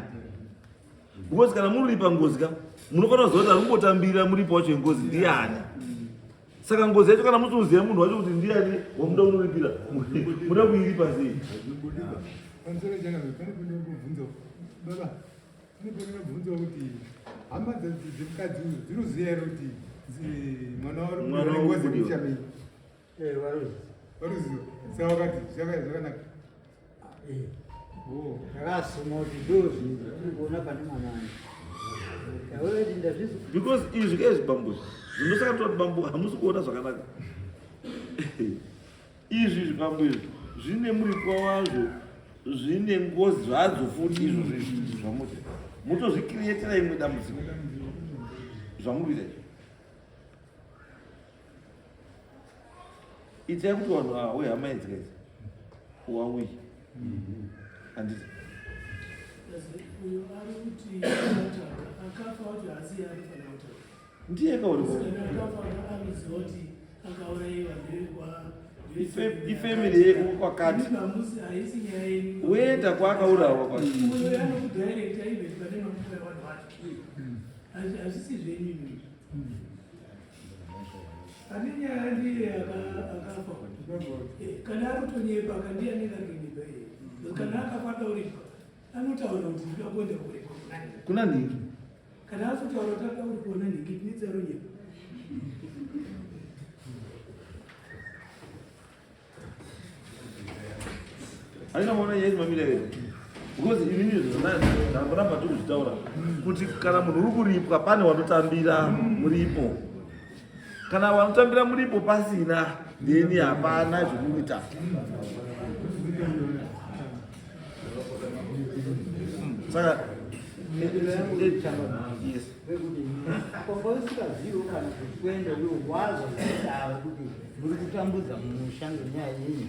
Because kana muri ngozi ka munofanira kuziva kuti ari kumbotambira muripo wacho wengozi ndiani. Saka ngozi yacho kana muchiuziva munhu wacho kuti ndiani wamuda kunoripira muda kuiripa sei? Pamusoro changamire, pane pandinobvunza baba, pane pandinobvunza kuti hama dzemukadzi uyu dzinoziva here kuti mwana wari Mwana kudiwa nengozi uri kudiwa. yekuchamei? Varuziva. Saka vakati zvakanaka. Ndakasuma kuti ndo zvinhu zvatiri kuona pane mwana wangu. Already ndazvizwa. Because izvi ke zvibambo izvi zvinosaka kuti bambo hamusi kuona zvakanaka. Izvi zvibambo izvi zvine muripwa wazvo, zvine ngozi zvadzo futi izvo zvezvi zvamuti. Mutozvikirietera imwe dambudziko zvamuri kuita izvi. Itai kuti vanhu ava wehama idzi idzi wauye. Handiti. Uyo ari kuti akafa wacho haasi anofanira kutaura. Ndiye kauri Akafa anoziva kuti akaurayiwa ndewekwa Ifamily yekwakati. Haisi nyaya yenyu. Wenda kwaakaurawa kwacho. Uyo anokudirecta even pane makuva evanhu vacho. Hazvisi zvenyu izvi. Ane nyaya ndiye akafa. Kana ari kutonyepa kandiye anenge ari kutonyepa iye. Kana akafa atauripwa anotaura kuti ndinoda kuenda kuripwa kuna nhingi. Kana azotaura kuti anoda kuripwa kuna nhingi tinetsa ronyepa. Haina maona nyaya mamira here? Because inini ndamboramba tiri kuzvitaura kuti kana munhu uri kuripwa pane wanotambira muripo. Kana wanotambira muripo pasina then hapana zvekuita. Saka yes. Kwanga usikaziviwo kana kuenda iwe waza uchidaro kuti muri kutambudza mumusha ngenyaya yenyu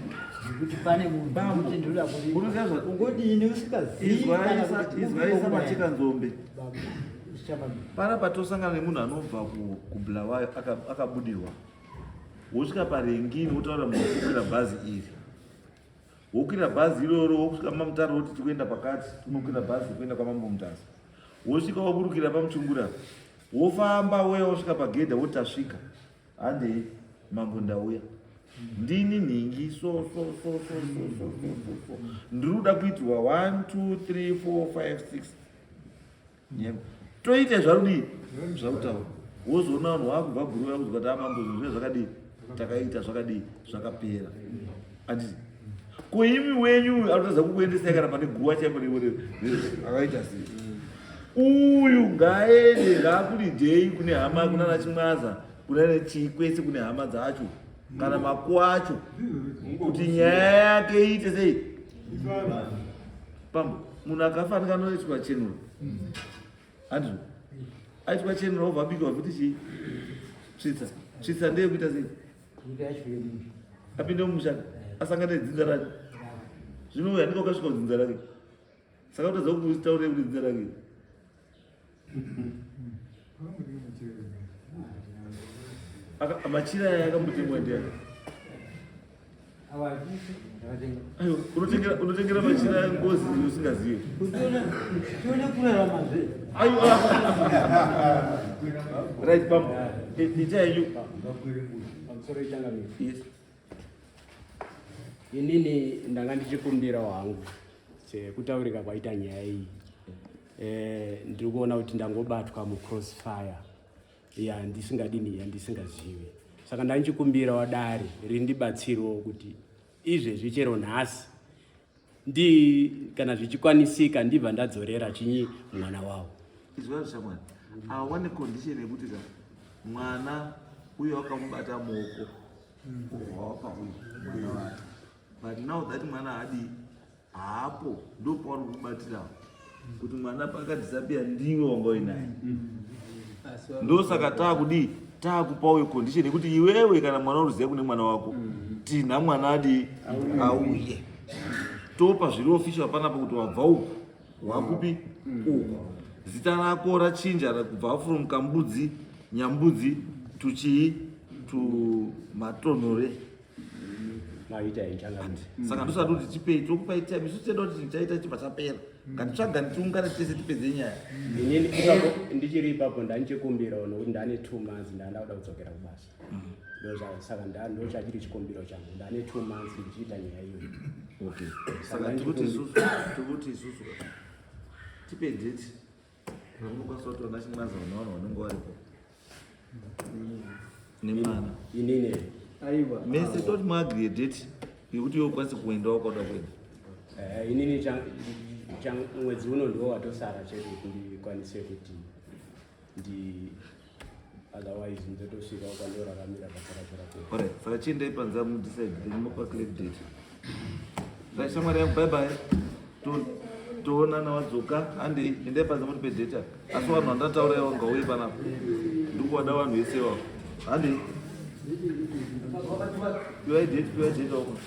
nekuti pane munhu kuti ndoda Unoziva ungodini usikazivi kana kuti Izwaisa Macheka Nzombe. Baba, zvichafamba. Pana patosangana nemunhu anobva kuBulawayo akabudirwa. Wosvika paRengini wotaura munhu wokwira bhazi iri. Wokwira bhazi iroro wosvika maMutare woti tikuenda pakati unokwira bhazi kuenda kwaMambo Mutasa. Wosvika waburukira paMuchungura. Wofamba wouya wosvika pagedha woti tasvika. Handei mambo ndauya. Ndini nhingi so so so so so so so so so. Ndiri kuda kuitirwa 1 2 3 4 5 6. Nyengo. Toite zvarudii? Zvarutaura. Wozoona vanhu vakubva bhuruwa kuzwa kuti amambo zvinhu zviye zvakadii? Takaita zvakadii? Zvakapera. Handiti? Ko imi wenyu arikutadza kukuendesai kana pane guva chaipo akaita sei? Uyu ngaaende ngaakuridhei kune hama kuna naChimwaza kuna chii kwese kune hama dzacho kana makuwa acho kuti nyaya yake iite sei? Pambo munhu akafa anenge anoitwa chenuro. Handizvo? Aitwa chenuro obva abikwa futi chii? Tsvitsa. Tsvitsa ndeyekuita sei? Apinde mumusha asangane nedzinza rake. Zvino uyu anenge wakasvika kudzinza rake. Saka kutadza kutaurira kuti dzinza rake. Machira aya akambotemwa ndiani? Aiwa, unotengera machira ngozi usingazivi. Tione kurarama zve. Aiwa. Right, bambo. Ita yenyu. Pamusoro ichangamire. Yes. Inini ndanga ndichikumbira wangu sekutaurika kwaita nyaya iyi. Ndiri kuona kuti ndangobatwa mucrossfire yandisingadini yandisingazivi. Saka ndandichikumbira wadare rindibatsirewo kuti izvezvi chero nhasi ndi kana zvichikwanisika ndibva ndadzorera chinyi mwana wavo. Izwa shamwari, awane condition yekuti ka mwana uyo wakamubata muoko ubva wapa uyu mwana wake, but now that mwana haadi haapo, ndopauri kubatira kuti mwana pakadisappear ndiwe wanga uinaye. Ndosaka taakudii taakupa uyo condition yekuti iwewe kana mwana uruziva kune mwana wako tinha mwana adi auye topa zviri official panapa kuti wabva uku wakupi uku zita rako rachinja kubva from Kambudzi Nyambudzi to chii to Matonhore. Maita inchangamire. Saka ndosati kuti tipei tokupai time isu tinoda kuti chaita chibva chapera. Ngatitsvaga tiungane tese tipedze nyaya. Inini ipapo ndichiri ipapo ndandichikumbirawo nokuti ndane 2 months ndanda kuda kudzokera kubasa. Saka ndochachiri chikumbiro changu ndane 2 months ndichiita nyaya iyoyo. Okay. Saka tikuti isusu tipe date ramunokwanisa kuti vana Chimwaza vana vanhu vanenge varipo nemwana. Inini. Aiwa. Mese toti muagree date yekuti iwe ukwanise kuenda wakwada kuenda. Inini mwedzi uno ndiwo watosara chete kuti ndikwanise kuti ndi otherwise ndotosvika kwandoraramira basa racho rapera. Alright, saka chiendai panze mudecide then mopa clear date. Right, shamwari yangu, bye bye. Toonana wadzoka, handei, endai panze mutipe date apa. Asi vanhu vandataura ivo ngauye panapa. Ndikuwada vanhu vese ivavo. Handei. Piwai date, piwai date wako.